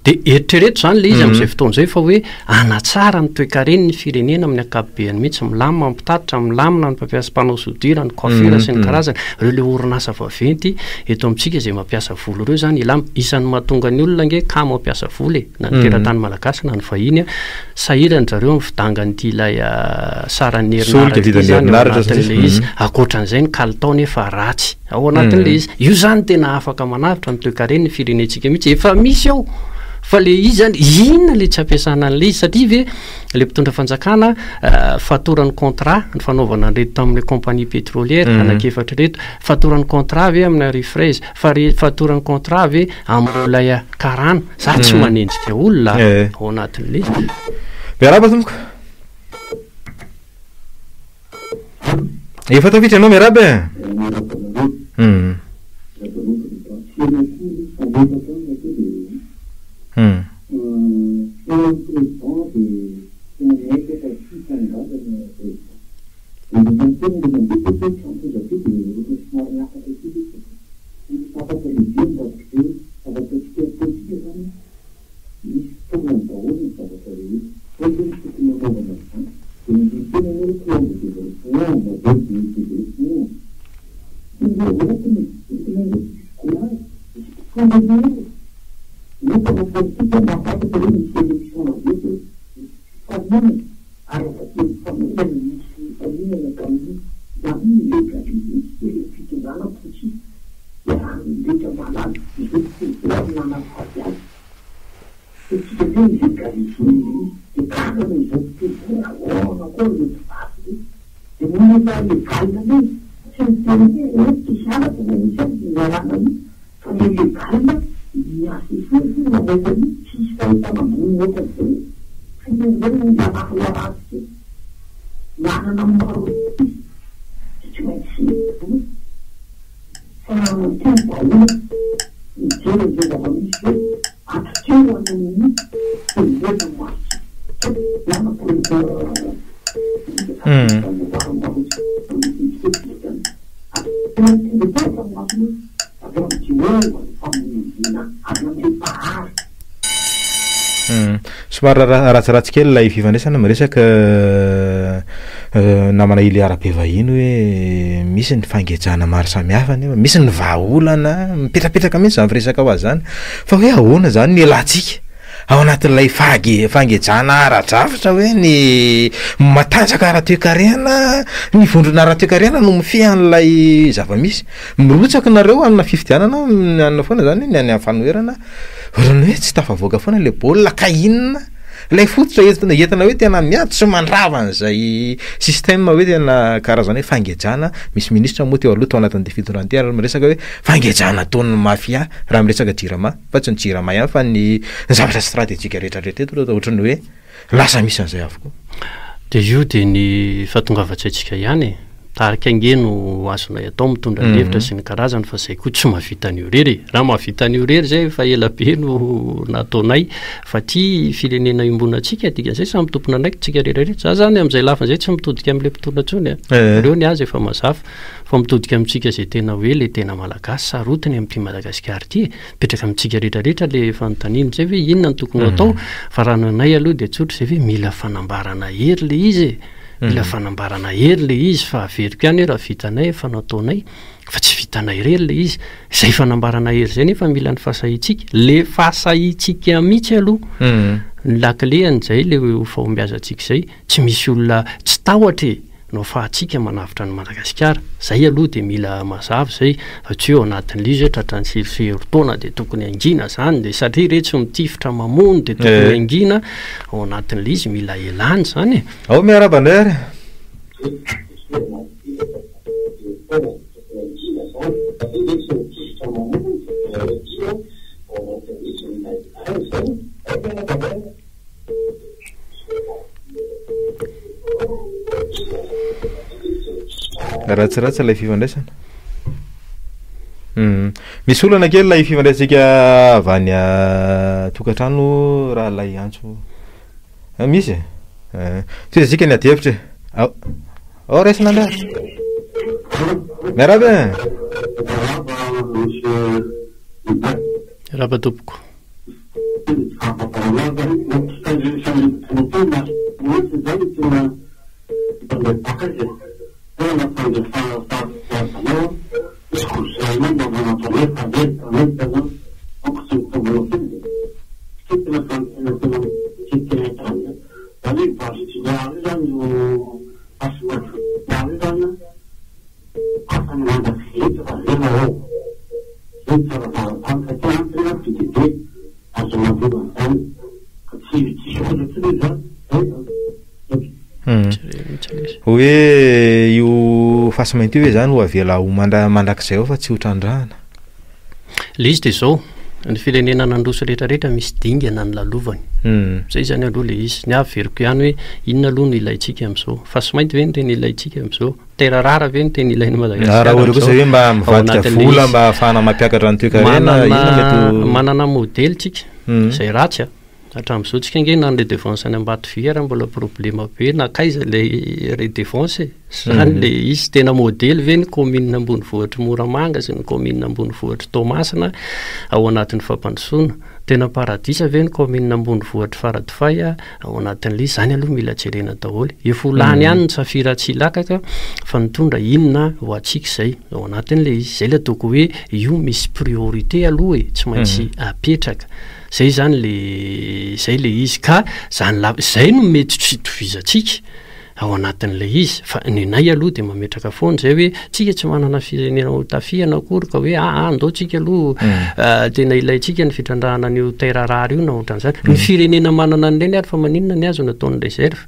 Speaker 1: Dia eritrereto izany ilay izy amin'izay fotoana izay fa hoe hanatsara ny toekaren'ny firenena amin'ny ankapobeany mihitsy, milamina ny mpitatitra, milamina ny mpampiasa mpanao soudure, ny coiffure sy ny karazany, ireo ilay orinasa vaventy eto amintsika izay mampiasa vola ireo izany hilamina. Isan'ny mahatonga ny olona ange kamo hampiasa vola e, na ny teratany malagasy na ny vahiny, sahirana ry zareo amin'ny fidangan'ity ilay saran'ny
Speaker 3: Solika
Speaker 1: herinaratra ity
Speaker 3: vidin'ny
Speaker 1: izany ao
Speaker 3: herinaratra sy ny
Speaker 1: anatin'ilay
Speaker 3: sisa.
Speaker 1: izy. Ankoatran'izay ny kalitao nefa ratsy. Ao anatin'ilay izy. Io izany tena afaka manavotra ny toekaren'ny firenentsika mihitsy. Efa misy ao fa le izy zany inona le tsy ampiasana an'ilay izy satria ve le mpitondra fanjakana fatoran'ny contrat ny fanaovana an'ireto tamin'ilay compagnie pétrolière anankiefatra ireto, fatoran'ny contrat ve amina Refraise, fatoran'ny contrat ve amin'ilay karana. Za tsy manenjika olona ao anatin'ilay izy.
Speaker 3: Miarahaba tompoko. Efa tafiditra ianao miarahaba e. Hum. Hum.
Speaker 4: Misy fotoanany daholo ny zavatra rehetra. Hoe ve ny tokony hanaovana izany? Dia nandini-tena ianao hoe plan de développement, modèle de développement. Tsy noraotina e! Entina hoe tsisy courage, misy mpitondra anie eo e! Ny mpanao politika mahafantatra hoe misy élection avy eto e! Misy mpifaninana ary aza teny mpifaninana misy mifaninana ka izany mi-légaliser ilay fitondrana putschiste. Iarahan'ny rehetra mahalala izao tontolo izao ary nanasazy azy. Isika ve mi-legaliser ilay izy dia gaga noho izao tontolo izao hoe ahoana koa ireo mpivarotra ireo. Dia nony efa légal ilay izy, tsy niteny hoe hoe tsisy halatra na nisy azy ny lalàna io fa ilay légal ny HCC ve no namoaka an'io, tsisy fahefana ambony mihoatra an'izay io. Fa inona indray no iaraha-iarahantsika eto. Manana ny maro izy dia tsy maintsy Fa teny vahaolana mijery an'izay zava-misy izay atokeo any amin'ny telo martsa
Speaker 3: Somary ratsiratsy kely ilay fifandraisana miresaka namana Iliara be vahiny hoe misy ny fangejana maro samihafa nefa misy ny vahaolana mipetrapetraka mihitsy zany firesaka ho azy zany fa hoe ahoana zany ny ialantsika ao anatin'ilay fage- fangejana ara-drafitra hoe ny matanjaka ara-toekarena ny vondrona ara-toekarena no mifehy an'ilay zava-misy mirotsaka nareo amina fifidianana ny anona foana zany ny any amin'ny fanoherana ohatran'ny hoe tsy tafavoaka foana le baolina ka inona Ilay fototra entina entina hoe tena miady sy mandrava an'izay système hoe tena karazana hoe fangejana, misy ministra moa teo aloha tao anatin'ity fitondrana ity ary miresaka hoe fangejana ataon'ny mafia raha miresaka jirama fa tsy ny jirama ihany fa ny zavatra stratejika rehetra rehetra eto aloha ohatran'ny hoe lasa misy an'izay avokoa.
Speaker 1: Dia io dia ny fahatongavan-tsaintsika ihany e. Tarika ange no azonay atao mitondra ny hevitra sy ny karazany fa zay koa tsy mahavita an'io irery e. Raha mahavita an'io irery zay efa ela be no nataonay fa ty firenena iombonantsika dikan'izay samy tompon'andraikitra tsika rehetra rehetra. Za zany amin'izay lafiny zay tsy mitodika amin'ilay mpitondra intsony a. Ireo ny azy efa mazava fa mitodika amintsika zay tena hoe le tena malagasy sarotiny amin'ity Madagasikara ity e. Mipetraka amintsika rehetra rehetra le fanontaniana zay hoe inona no tokony ho atao fa raha ny anay aloha dia tsotra zay hoe mila fanambarana hery le izy e. Mila fanambarana hery le izy fa averiko ihany hoe raha vitanay efa nataonay fa tsy vitanay irery le izy. Izay fanambarana hery izay nefa mila ny fahasahiantsika. Le fahasahiantsika mihitsy aloha ny lakile an'izay le ho fahombiazantsika izay. Tsy misy olona tsy tahotra e! no afahantsika manavotra an'i Madagasikara. Izay aloha dia mila mazava izay fa tsy hoe ao anatin'ilay izy hoe tratran'ny sivy herintaona dia tokony hangina izany dia satria re tsy mitifitra mamono dia tokony hangina ao anatin'ilay izy mila elana izany e!
Speaker 3: Ao miarahaba indray ary. Ratsiratsy ilay fifandraisana. Misy olana kely ilay fifandraisantsika avy any an-tokantrano raha ilay antso. Ah, misy e? Eh, tohizantsika ny adihevitra e. Ao, ao raisina indray. Miarahaba e.
Speaker 1: Miarahaba tompoko.
Speaker 3: Hoe io fasimainty io ve zany ho avela ho mandrakizay ao fa tsy ho trandrahana?
Speaker 1: Le izy de zao, ny firenena nandroso rehetra rehetra misy dingana ny lalovany. Zay zany aloha le izy. Ny ahy averiko ihany hoe inona aloha no ilaintsika amin'izao? Fasimainty ve no tena ilaintsika amin'izao? Terre rare ve no tena ilain'i Madagasikara
Speaker 3: Raha ohatra kosa hoe mba mivadika vola mba ahafahana mampiakatra ny toekarena, inona mety ho.
Speaker 1: Manana modely tsika, izay ratsy a. Hatramin'izao tsika ange na ny redevance any Ambatovy ary mbola problema be nankaiza ilay redevance e. Zany le izy. Tena modely ve ny commune ambonivohitr'i Moramanga sy ny commune ambonivohitr'i Toamasina ao anatin'ny fampandrosoana? Tena paradisa ve ny commune ambonivohitr'i Faradofay ao anatin'ilay izy? Zany aloha mila jerena daholo. Efa ho lany ihany ny safira tsy hilakaka fa nitondra inona ho antsika izay ao anatin'ilay izy. Izay ilay ataoko hoe io misy priorité aloha e, tsy maintsy apetraka. Zay zany le zay le izy ka zany la zay no mety tsy itovizantsika ao anatin'ilay izy fa nenay aloha de mametraka foana zay hoe tsika tsy manana firenena ho tafihana akory ka hoe aa andao tsika aloha mm. tena ilaintsika ny fitrandrahana an'io terre rare io na ohatran'izany ny mm. firenena manana an'ireny ary fa maninona ny azo nataony réserve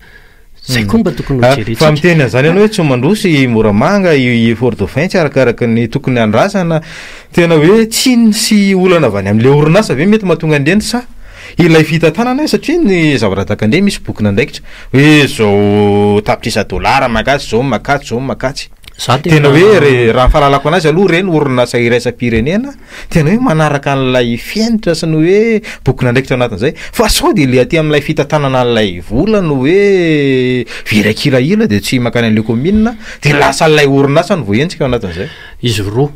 Speaker 1: Zay koa mba tokony ho jerentsika.
Speaker 3: Fa miteny an'izany ianao hoe tsy mandroso i Moramanga, i Fort Dauphin tsy arakaraka ny tokony andrasana. Tena hoe tsiny sy olana avy any amin'ilay orinasa ve mety mahatonga an'ireny sa ilay fitantanana satria ny zavatra tahaka an'ireny misy bokin'andraikitra hoe zao tapitrisa dolara mankatsy, zao mankatsy, zao mankatsy. Tena hoe raha ny fahalalako anazy aloha ireny orinasa iraisam-pirenena Tena hoe manaraka an'ilay fenitra sy ny hoe bokin'andraikitra anatin'izay. Fa sao dia ilay aty amin'ilay fitantanana an'ilay vola no hoe very an-kilahila dia tsy mankany amin'ilay kaominina dia lasa ilay orinasa no voahenjika ao anatin'izay.
Speaker 1: Izy roa,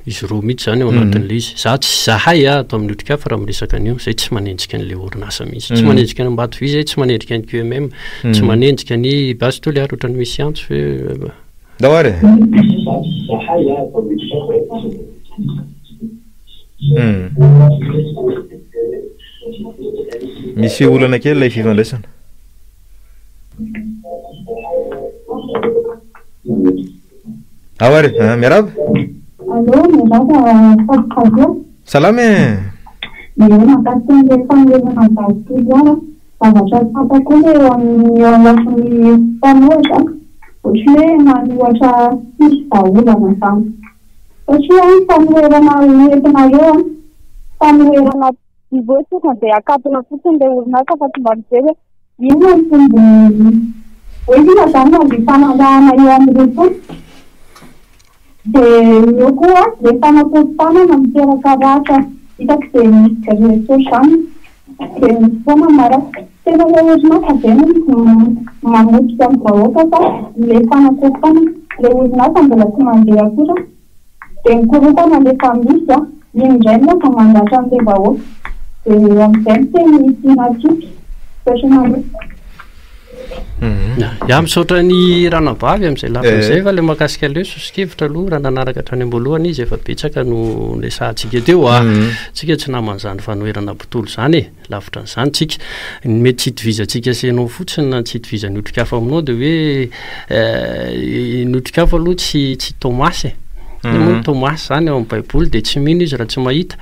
Speaker 1: izy roa mihitsy izany ao anatin'ilay izy. Za tsy, zahay ato amin'ny Otrikafo raha miresaka an'io, zay tsy manenjika an'ilay orinasa mihitsy. Tsy manenjika an'i Ambatovy zay, tsy manenjika ny QMM, tsy manenjika ny Base Toliara ohatran'ny misy antso ve.
Speaker 3: Ndao ary e! Misy olana kely ilay fifandraisana. Ao ary e! Miarahaba.
Speaker 5: Allô, miarahaba Fabio.
Speaker 3: Salama e!
Speaker 5: Ie, mahakasika an'ilay fanorenana ny Base Toliara. Zavatra tsapa koa ilay eo amin'ny eo amin'ny lafiny mpanohitra, ohatran'ny hoe manohatra tsisy vahaolana izany. Satria ny fanoherana hoentinareo an, fanoherana hoe tonga dia akatona fotsiny ilay orinasa fa tsy mba mijery hoe inona ny tombony, hoe inona izany no andeha eo amin'ireo tompony. Dia eo koa ilay fanakorontanana miteraka ratra isak'izay misy grevy ohatr'izany dia misy foana maratra. Tena ilay orinasa ve no mamotika ny vahoaka sa ilay fanakorontanana? Ilay orinasa mbola tsy mandeha akory dia ny korontana ilay efa misy an, iny indray no lasa mandratra an'ilay vahoaka. Dia amin'izay no teny tiana atsipy. Misaotra anareo.
Speaker 1: Ya, misaotra ny ranabavy amin'izay lafiny izay fa ilay mahakasika an'ilay hoe soso-kevitra aloha raha nanaraka hatrany am-boalohany izy efa betsaka no niresahantsika teo a. Tsika tsy naman'izany fanoherana mpitolo izany e, lavitra an'izany tsika. Ny mety tsy itovizantsika sy ianao fotsiny na ny tsy itovizan'ny otrikafo aminao dia hoe ny otrikafo aloha tsy tsy Tomasy e. Inona moa ny Tomasy izany ao amin'ny baiboly dia tsy mino izy raha tsy mahita.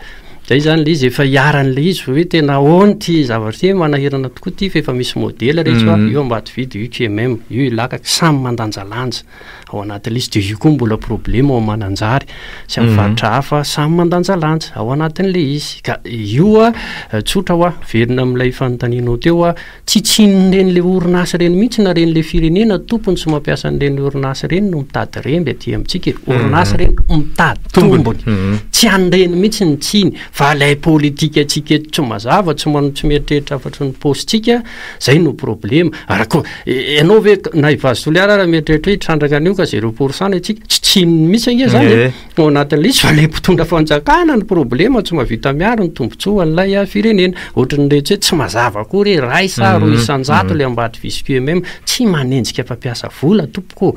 Speaker 1: Zay zany le izy, efa iharan'le izy fa hoe tena ahoana ity zavatra ity, manahirana tokoa ity fa efa misy modèle re tsoa, io Ambatovidy, io QMM, io Ilakaka, samy mandanjalanja ao anatin'le izy, de io koa mbola problema ao Mananjary sy amin'ny faritra hafa, samy mandanjalanja ao anatin'le izy, ka io a tsotra hoa, miverina amin'ilay fanontanianao teo a, Tsy tsinin'ireny le orinasa ireny mihitsy na ireny le firenena tompony sy mampiasa an'ireny orinasa ireny no mitady remby aty amintsika e. Orinasa ireny mitady tombony. Tsy an'ireny mihitsy ny tsiny fa ilay politikantsika eto tsy mazava, tsy man- tsy mieritreritra afa-tsy ny paosintsika, zay no problema. Ary koa ianao ve na i Vazo Toliara ary mieritreritra hoe hitrandraka an'io. ka zéro pour cent ny antsika, tsy tsininy mihitsy ange zany e, ao anatin'ilay izy fa ilay mpitondra fanjakana ny problema tsy mahavita miaro ny tombontsoan'ilay firenena. Ohatran'ny retsy hoe tsy mazava akory hoe iray sa roa isan-jato ilay ambady visy QMM, tsy manenjika mpampiasa vola tompoko ô.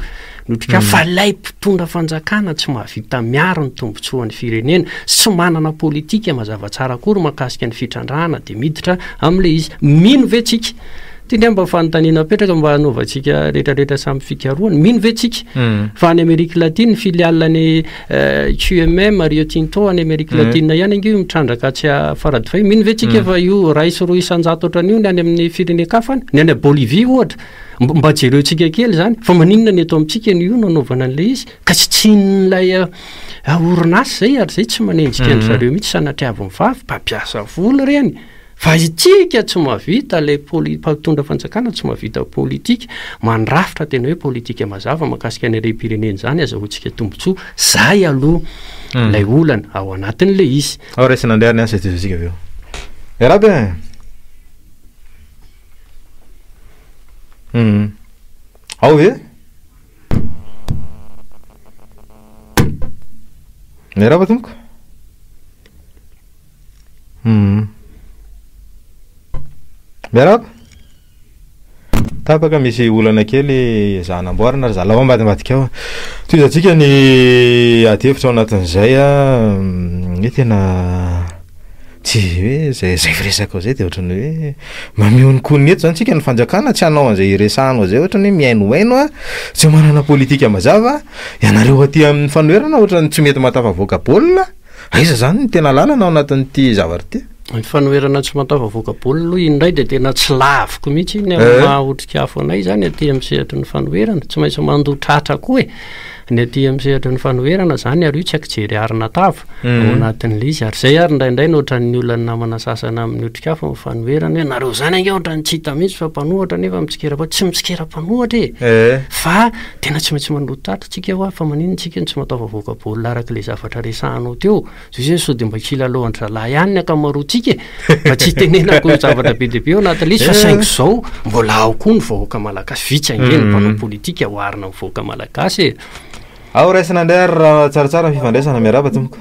Speaker 1: Ny otrikafo fa ilay mpitondra fanjakana tsy mahavita miaro ny tombontsoan'ny firenena sy tsy manana politika mazava tsara akory mahakasika ny fitrandrahana dia miditra amin'ilay izy. Mino ve tsika? Ity indray mba fanontaniana apetraka mba hanaovantsika rehetrarehetra samy fikarohana. Mino ve tsika fa any Amerique Latine filiale ny QMM Rio Tinto any Amerique Latine ihany ange io mitrandraka atsy Faradofay. Mino ve tsika fa io 1 sy 2% ohatran'io ny any amin'ny firenen-kafa any? Ny any Bolivie ohatra. Mba jereontsika kely izany fa maninona ny eto amintsika no io no anaovana an'ilay izy ka tsy tsinin'ilay orinasa izay ary izay tsy manenjika an-dry zareo mihitsy sanatriavin'ny vavy, mpampiasa vola ireny fa isika tsy mahavita ilay poli- mpitondra fanjakana tsy mahavita politika mandrafitra tena hoe politika mazava mahakasika ny harem-pirenena izany azahoantsika tombontsoa, izay aloha ilay olana ao anatin'ilay izy.
Speaker 3: Ao raisina indray ary ny asa tohizantsika avy eo. Miarahaba e! Hum. Ao ve? Miarahaba tompoko. Hum. Miarahaba. Tapaka misy olana kely ezahana amboarina ry zalahy ao ambadimbadika ao. Tohizantsika ny ady hevitra ao anatin'izay a. Hoe tena Tsy hoe zay zay firesaka ao zay de ohatran'ny hoe mamihononkonona eto zany tsika ny fanjakana tsy hanao an'izay iresahanao zay ohatran'ny hoe mihainohaino a, tsy manana politika mazava, ianareo aty amin'ny fanoherana ohatran'ny tsy mety mahatafavoaka baolina, aiza zany ny tena lalana ao anatin'ity zavatra ity?
Speaker 1: Ny fanoherana tsy mahatafavoaka baolina aloha iny indray de tena tsy laviko mihitsy iny amin'ny maha otrikafo anay zany aty amin'ny sehatry ny fanoherana, tsy maintsy mandoa tratra koa e! Ny aty amin'ny sehatry ny fanoherana zany ary io tsy ankijery arina tava ao anatin'ilay izy ary zay ary indraindray no ohatran'ny olan'ny namana sasany amin'ny otrikafo ny fanoherana hoe nareo zany ange ohatran'ny tsy hita mihitsy fa mpanohatra nefa mitsikera mpanohitra, tsy mitsikera mpanohitra e! Fa tena tsy maintsy mandoa tratra tsika hoa fa maninona tsika no tsy mahatafavoaka baolina araka ilay zavatra resahanao teo? Zay zany sao dia mba kilalao an-dry zalahy ihany ny ankamaroantsika e! Mba tsy hitenenako zavatra be dia be ao anatin'ilay izy fa saingy izao mbola ao koa ny vahoaka malagasy, vitsy ange ny mpanao politika oharina amin'ny vahoaka malagasy e!
Speaker 3: Ao raisina indray ary raha tsaratsara ny fifandraisana, miarahaba tompoko.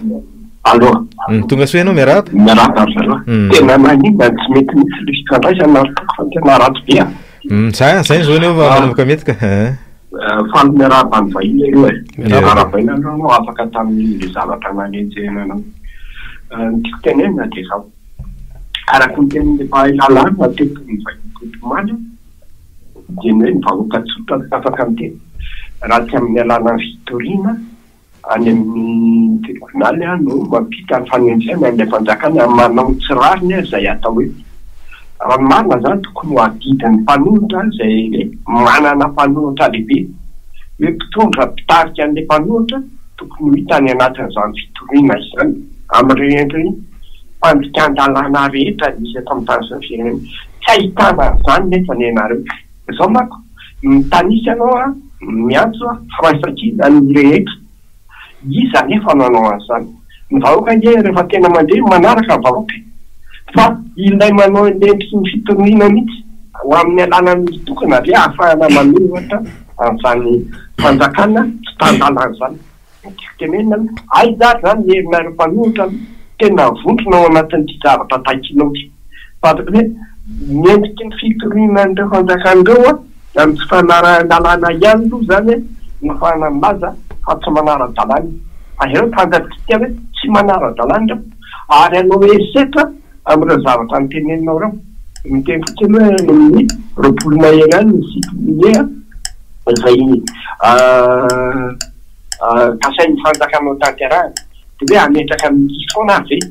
Speaker 4: Allo.
Speaker 3: Tonga soa ianao, miarahaba.
Speaker 4: Miarahaba ry zalahy. Tena maninona no tsy mety mihitsy ilay fifandraisana ry tompoko fa tena ratsy be a.
Speaker 3: Zay, zay ny zony eo fa manomboka mety ka.
Speaker 4: Faly miarahaba ny vahiny aloha e. Miarahaba. Arahabaina aloha anao afaka tamin'iny zavatra nanenjehina anao. Ny tiako tenenina dia izao, araka ny tenin'ilay mpahay lalàna teto ny vahiny teto omaly dia ny hoe ny vahoaka tsotra tsy afaka miteny raha tsy amin'ny alalan'ny fitoriana any amin'ny tribonaly no mampita ny fanenjehana an'ilay fanjakana manao tsy rariny izay atao hoe raha ny marina izany tokony ho adidin'ny mpanohitra izay hoe manana mpanohitra lehibe hoe mpitondra mpitarika an'ilay mpanohitra tokony ho hita any anatin'izany fitoriana izany amin'ireny fandikan-dalàna rehetra misy eto amin'ny tany sy ny firenena tsy ahitana an'izany nefa ny anareo izao manko Mitanisa ianao an, miantso an, firaisankina ny rehetra. Iza anefa no hanao an'izany? Ny vahoaka ange rehefa tena mandeha manaraka ny vahoaka e! Fa ilay manao endriky ny fitoriana mihitsy ho amin'ny alalan'ny mitokona ve ahafahana manohitra an'izany fanjakana tsy tan-dalàna izany? Ny tiako tenenina aloha, aiza ary izany ny herinareo mpanohitra aloha tena vondrona ao anatin'ity zavatra takinao ity? Fantako hoe ny endriky ny fitoriana an'ireo fanjakana ireo an, amin'ny tsy fanarahan-dalàna ihany aloha izany an, no ahafahana milaza fa tsy manara-dalàna izy. Fa ireo fantatsika hoe tsy manara-dalàna ireo, ary hanao herisetra amin'ireo zavatra noteneninao ireo. Miteny fotsiny hoe any amin'ny 20 mahery any ny site minier izay kasain'ny fanjakana ho tanterahina. Dia hoe hametraka milice foana ary ve?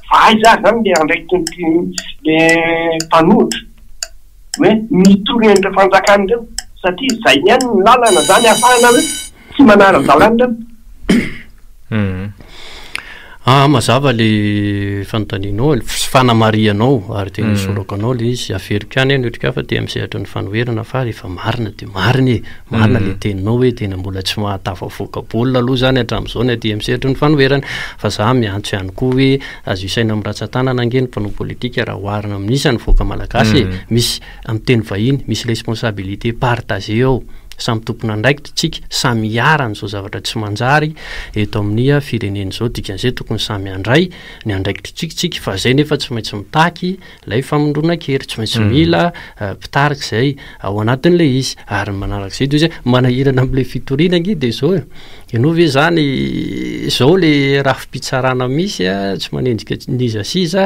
Speaker 4: Fa aiza ary izany ilay andraikitry ny mpanohitra hoe mitory an'ireo fanjakana ireo satria izay ihany ny lalana izany ahafahana hoe tsy manara-dalàna ireo.
Speaker 1: Ah, mazava le fanontanianao sy fanamarihanao ary tena isaorako anao le izy. Averiko ihany ny otrikafa aty amin'ny sehatry ny fanoherana fa rehefa marina dia marina e. Marina le teninao hoe tena mbola tsy mahatafavoaka baolina aloha izany hatramin'izao ny aty amin'ny sehatry ny fanoherana. Fa za miantso ihany koa hoe azo isaina amin'ny ratsan-tanana ange ny mpanao politika raha oharina amin'ny isan'ny vahoaka malagasy e. Misy, amin'ny teny vahiny, misy responsabilité partagée ao. Samy tompon'andraikitra tsika, samy iharan'izao zavatra tsy manjary eto amin'ny firenena izao, dikan'izay tokony samy handray ny andraikitritsika tsika, fa zay nefa tsy maintsy mitaky ilay famondronan-kery, tsy maintsy mila mpitarika izay ao anatin'ilay izy, ary ny manarak'izay dia hoe manahirana amin'ilay fitoriana ange dia izao e, ianao ve zany izao le rafi-pitsarana misy a, tsy manenjika n'iza sy iza,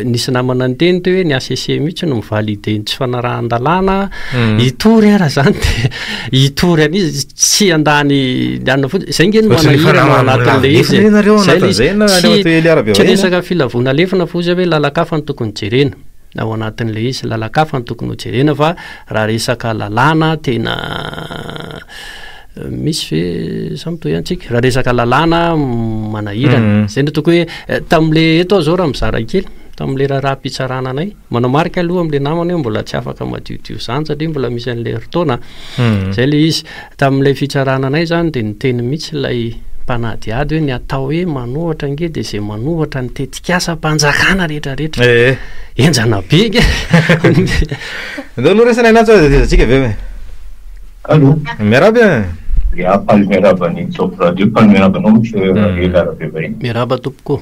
Speaker 1: nisy namana niteny teo hoe ny HCC mihitsy no mi-valider ny tsy fanarahan-dalàna, hitory ara zany de hitory an'iza, tsy handany ny anona fotsiny, zay nge no manahirana ao anatin'ilay izy e, zay le izy, tsy tsy resaka filavoana lefona fa ozy hoe lalan-kafa no tokony jerena ao anatin'ilay izy, lalan-kafa no tokony ho jerena fa raha resaka lalàna tena Misy ve sa mitohy ihany tsika? Raha resaka lalàna manahirana. Zay no ataoko hoe tamin'le eto aho zao raha mizara kely, tamin'le raharaham-pitsarana anay, manamarika aloha amin'le namana hoe mbola tsy afaka madiodio zany satria mbola misy an'le herintaona. Zay le izy. Tamin'ilay fitsarana anay zany dia niteny mihitsy ilay mpanadihady hoe ny atao hoe manohatra ange dia izay manohatra ny tetikasam-panjakana rehetrarehetra.
Speaker 3: Eh.
Speaker 1: Henjana be ange.
Speaker 3: Ndao aloha resana anaty sao dia tsika avy eo e.
Speaker 4: Allô.
Speaker 3: Miarahaba e.
Speaker 4: Ya, faly miarahaba ny Top Radio, faly miarahaba anao Monsieur Ravel Rabevahiny.
Speaker 1: Miarahaba tompoko.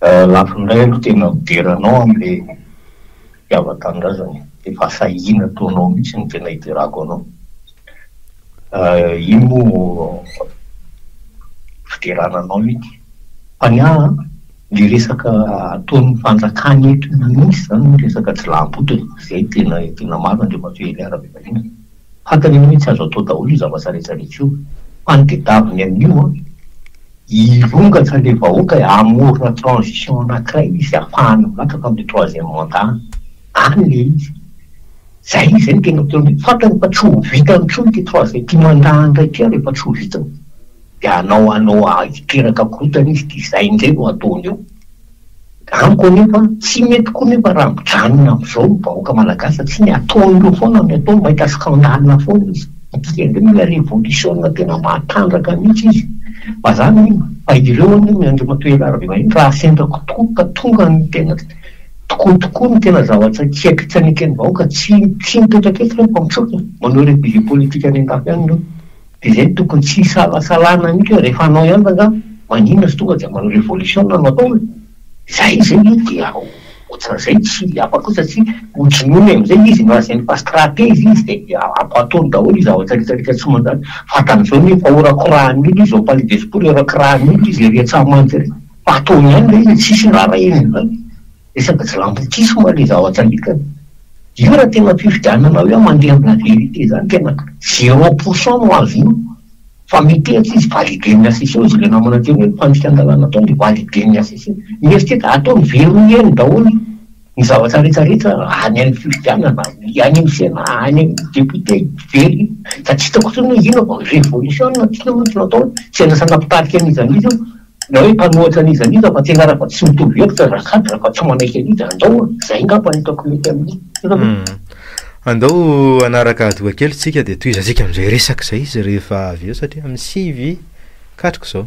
Speaker 4: Lafiny iray aloha tena midera anao amin'ilay fitiavan-tanindrazana e. Ilay fahasahiana ataonao mihitsy no tena iderako anao. Iny moa fiderana anao iny. Fa ny ahy an, ny resaka ataon'ny fanjakana eto mihitsy izany ny resaka jiolahimboto e. Izay tena tena marina Andriamatoa Elia Rabevahiny. Fantany anie hoe tsy azo atao daholo io zavatra rehetra rehetra io. Fa ny tedaviny amin'io an, hirongatra ilay vahoaka e, hamorona transition anankiray izy hahafahany milatsaka amin'ilay troisième mandat any ilay izy. Zay izay no tena ataony hoe fantany fa tsy ho vitany intsony ity troisième, ity mandat indray ity ary efa tsy ho vitany. Dia hanao hanao hiteraka korontana izy dia izay indray no ataony eo. Amiko anefa, tsy mety koa nefa raha mijanona amin'izao ny vahoaka malagasy satria ny ataon'ireo foana ny ataony, mahita scandale foana izy. Ity indray mila revolisiona tena mahatanjaka mihitsy izy. Fa za mino fa ireo anie ny Andriamatoa Hery Rabemanina raha sendra tokoa ka tonga ny tena tokoa tokoa ny tena zavatra tsy tsy aneken'ny vahoaka, tsy tsy mipetraka eto ireo fa mitsoaka, manao réfugié politique any an-dafy any ireo. Dia izay no tokony tsy hisalasalana mihitsy hoe rehefa hanao ihany rangaha, maninona tsy tonga dia manao révolution no atao e! Izay izay io dia ohatran'izay tsy hafa koa satria ho jonoiny amin'izay izy, nolazainy fa stratège izy dia ataony daholo io zavatra rehetra rehetra tsy manjary. Fantany izao anie fa horakorahan'ny olona izy ao palais des sports, horakorahan'ny olona izy ery Antsahamanitra ery, fa ataony ihany ilay izy, tsisy raharahiany an'izany. Resaka jilambotisme le zavatra hitany. Io raha tena fifidianana hoe mandeha am la vérité zany tena zéro pour cent no azo io fa mitehaka izy valider-n'ny HCC hoy izy le namana teo hoe fandikan-dalàna ataony dia valider-n'ny HCC. Mieritreritra ataony verrouiller-ny daholo ny zavatra rehetra rehetra any amin'ny fifidianana, any amin'ny sénat, any amin'ny député, very fa tsy hitako intsony hoe inona vao révolution no tiana mantsy no atao, tsy andrasana mpitarika an'iza n'iza io. Na hoe mpanohatra an'iza n'iza fa tena raha vao tsy mitovy hevitra ragady raha vao tsy manaiky an'iza andao a! Zay ngamba no hitako mety amin'io.
Speaker 3: Andao hanaraka adoha kely tsika dia tohizantsika amin'izay resaka izay izy rehefa avy eo satria amin'ny 9 katroka izao.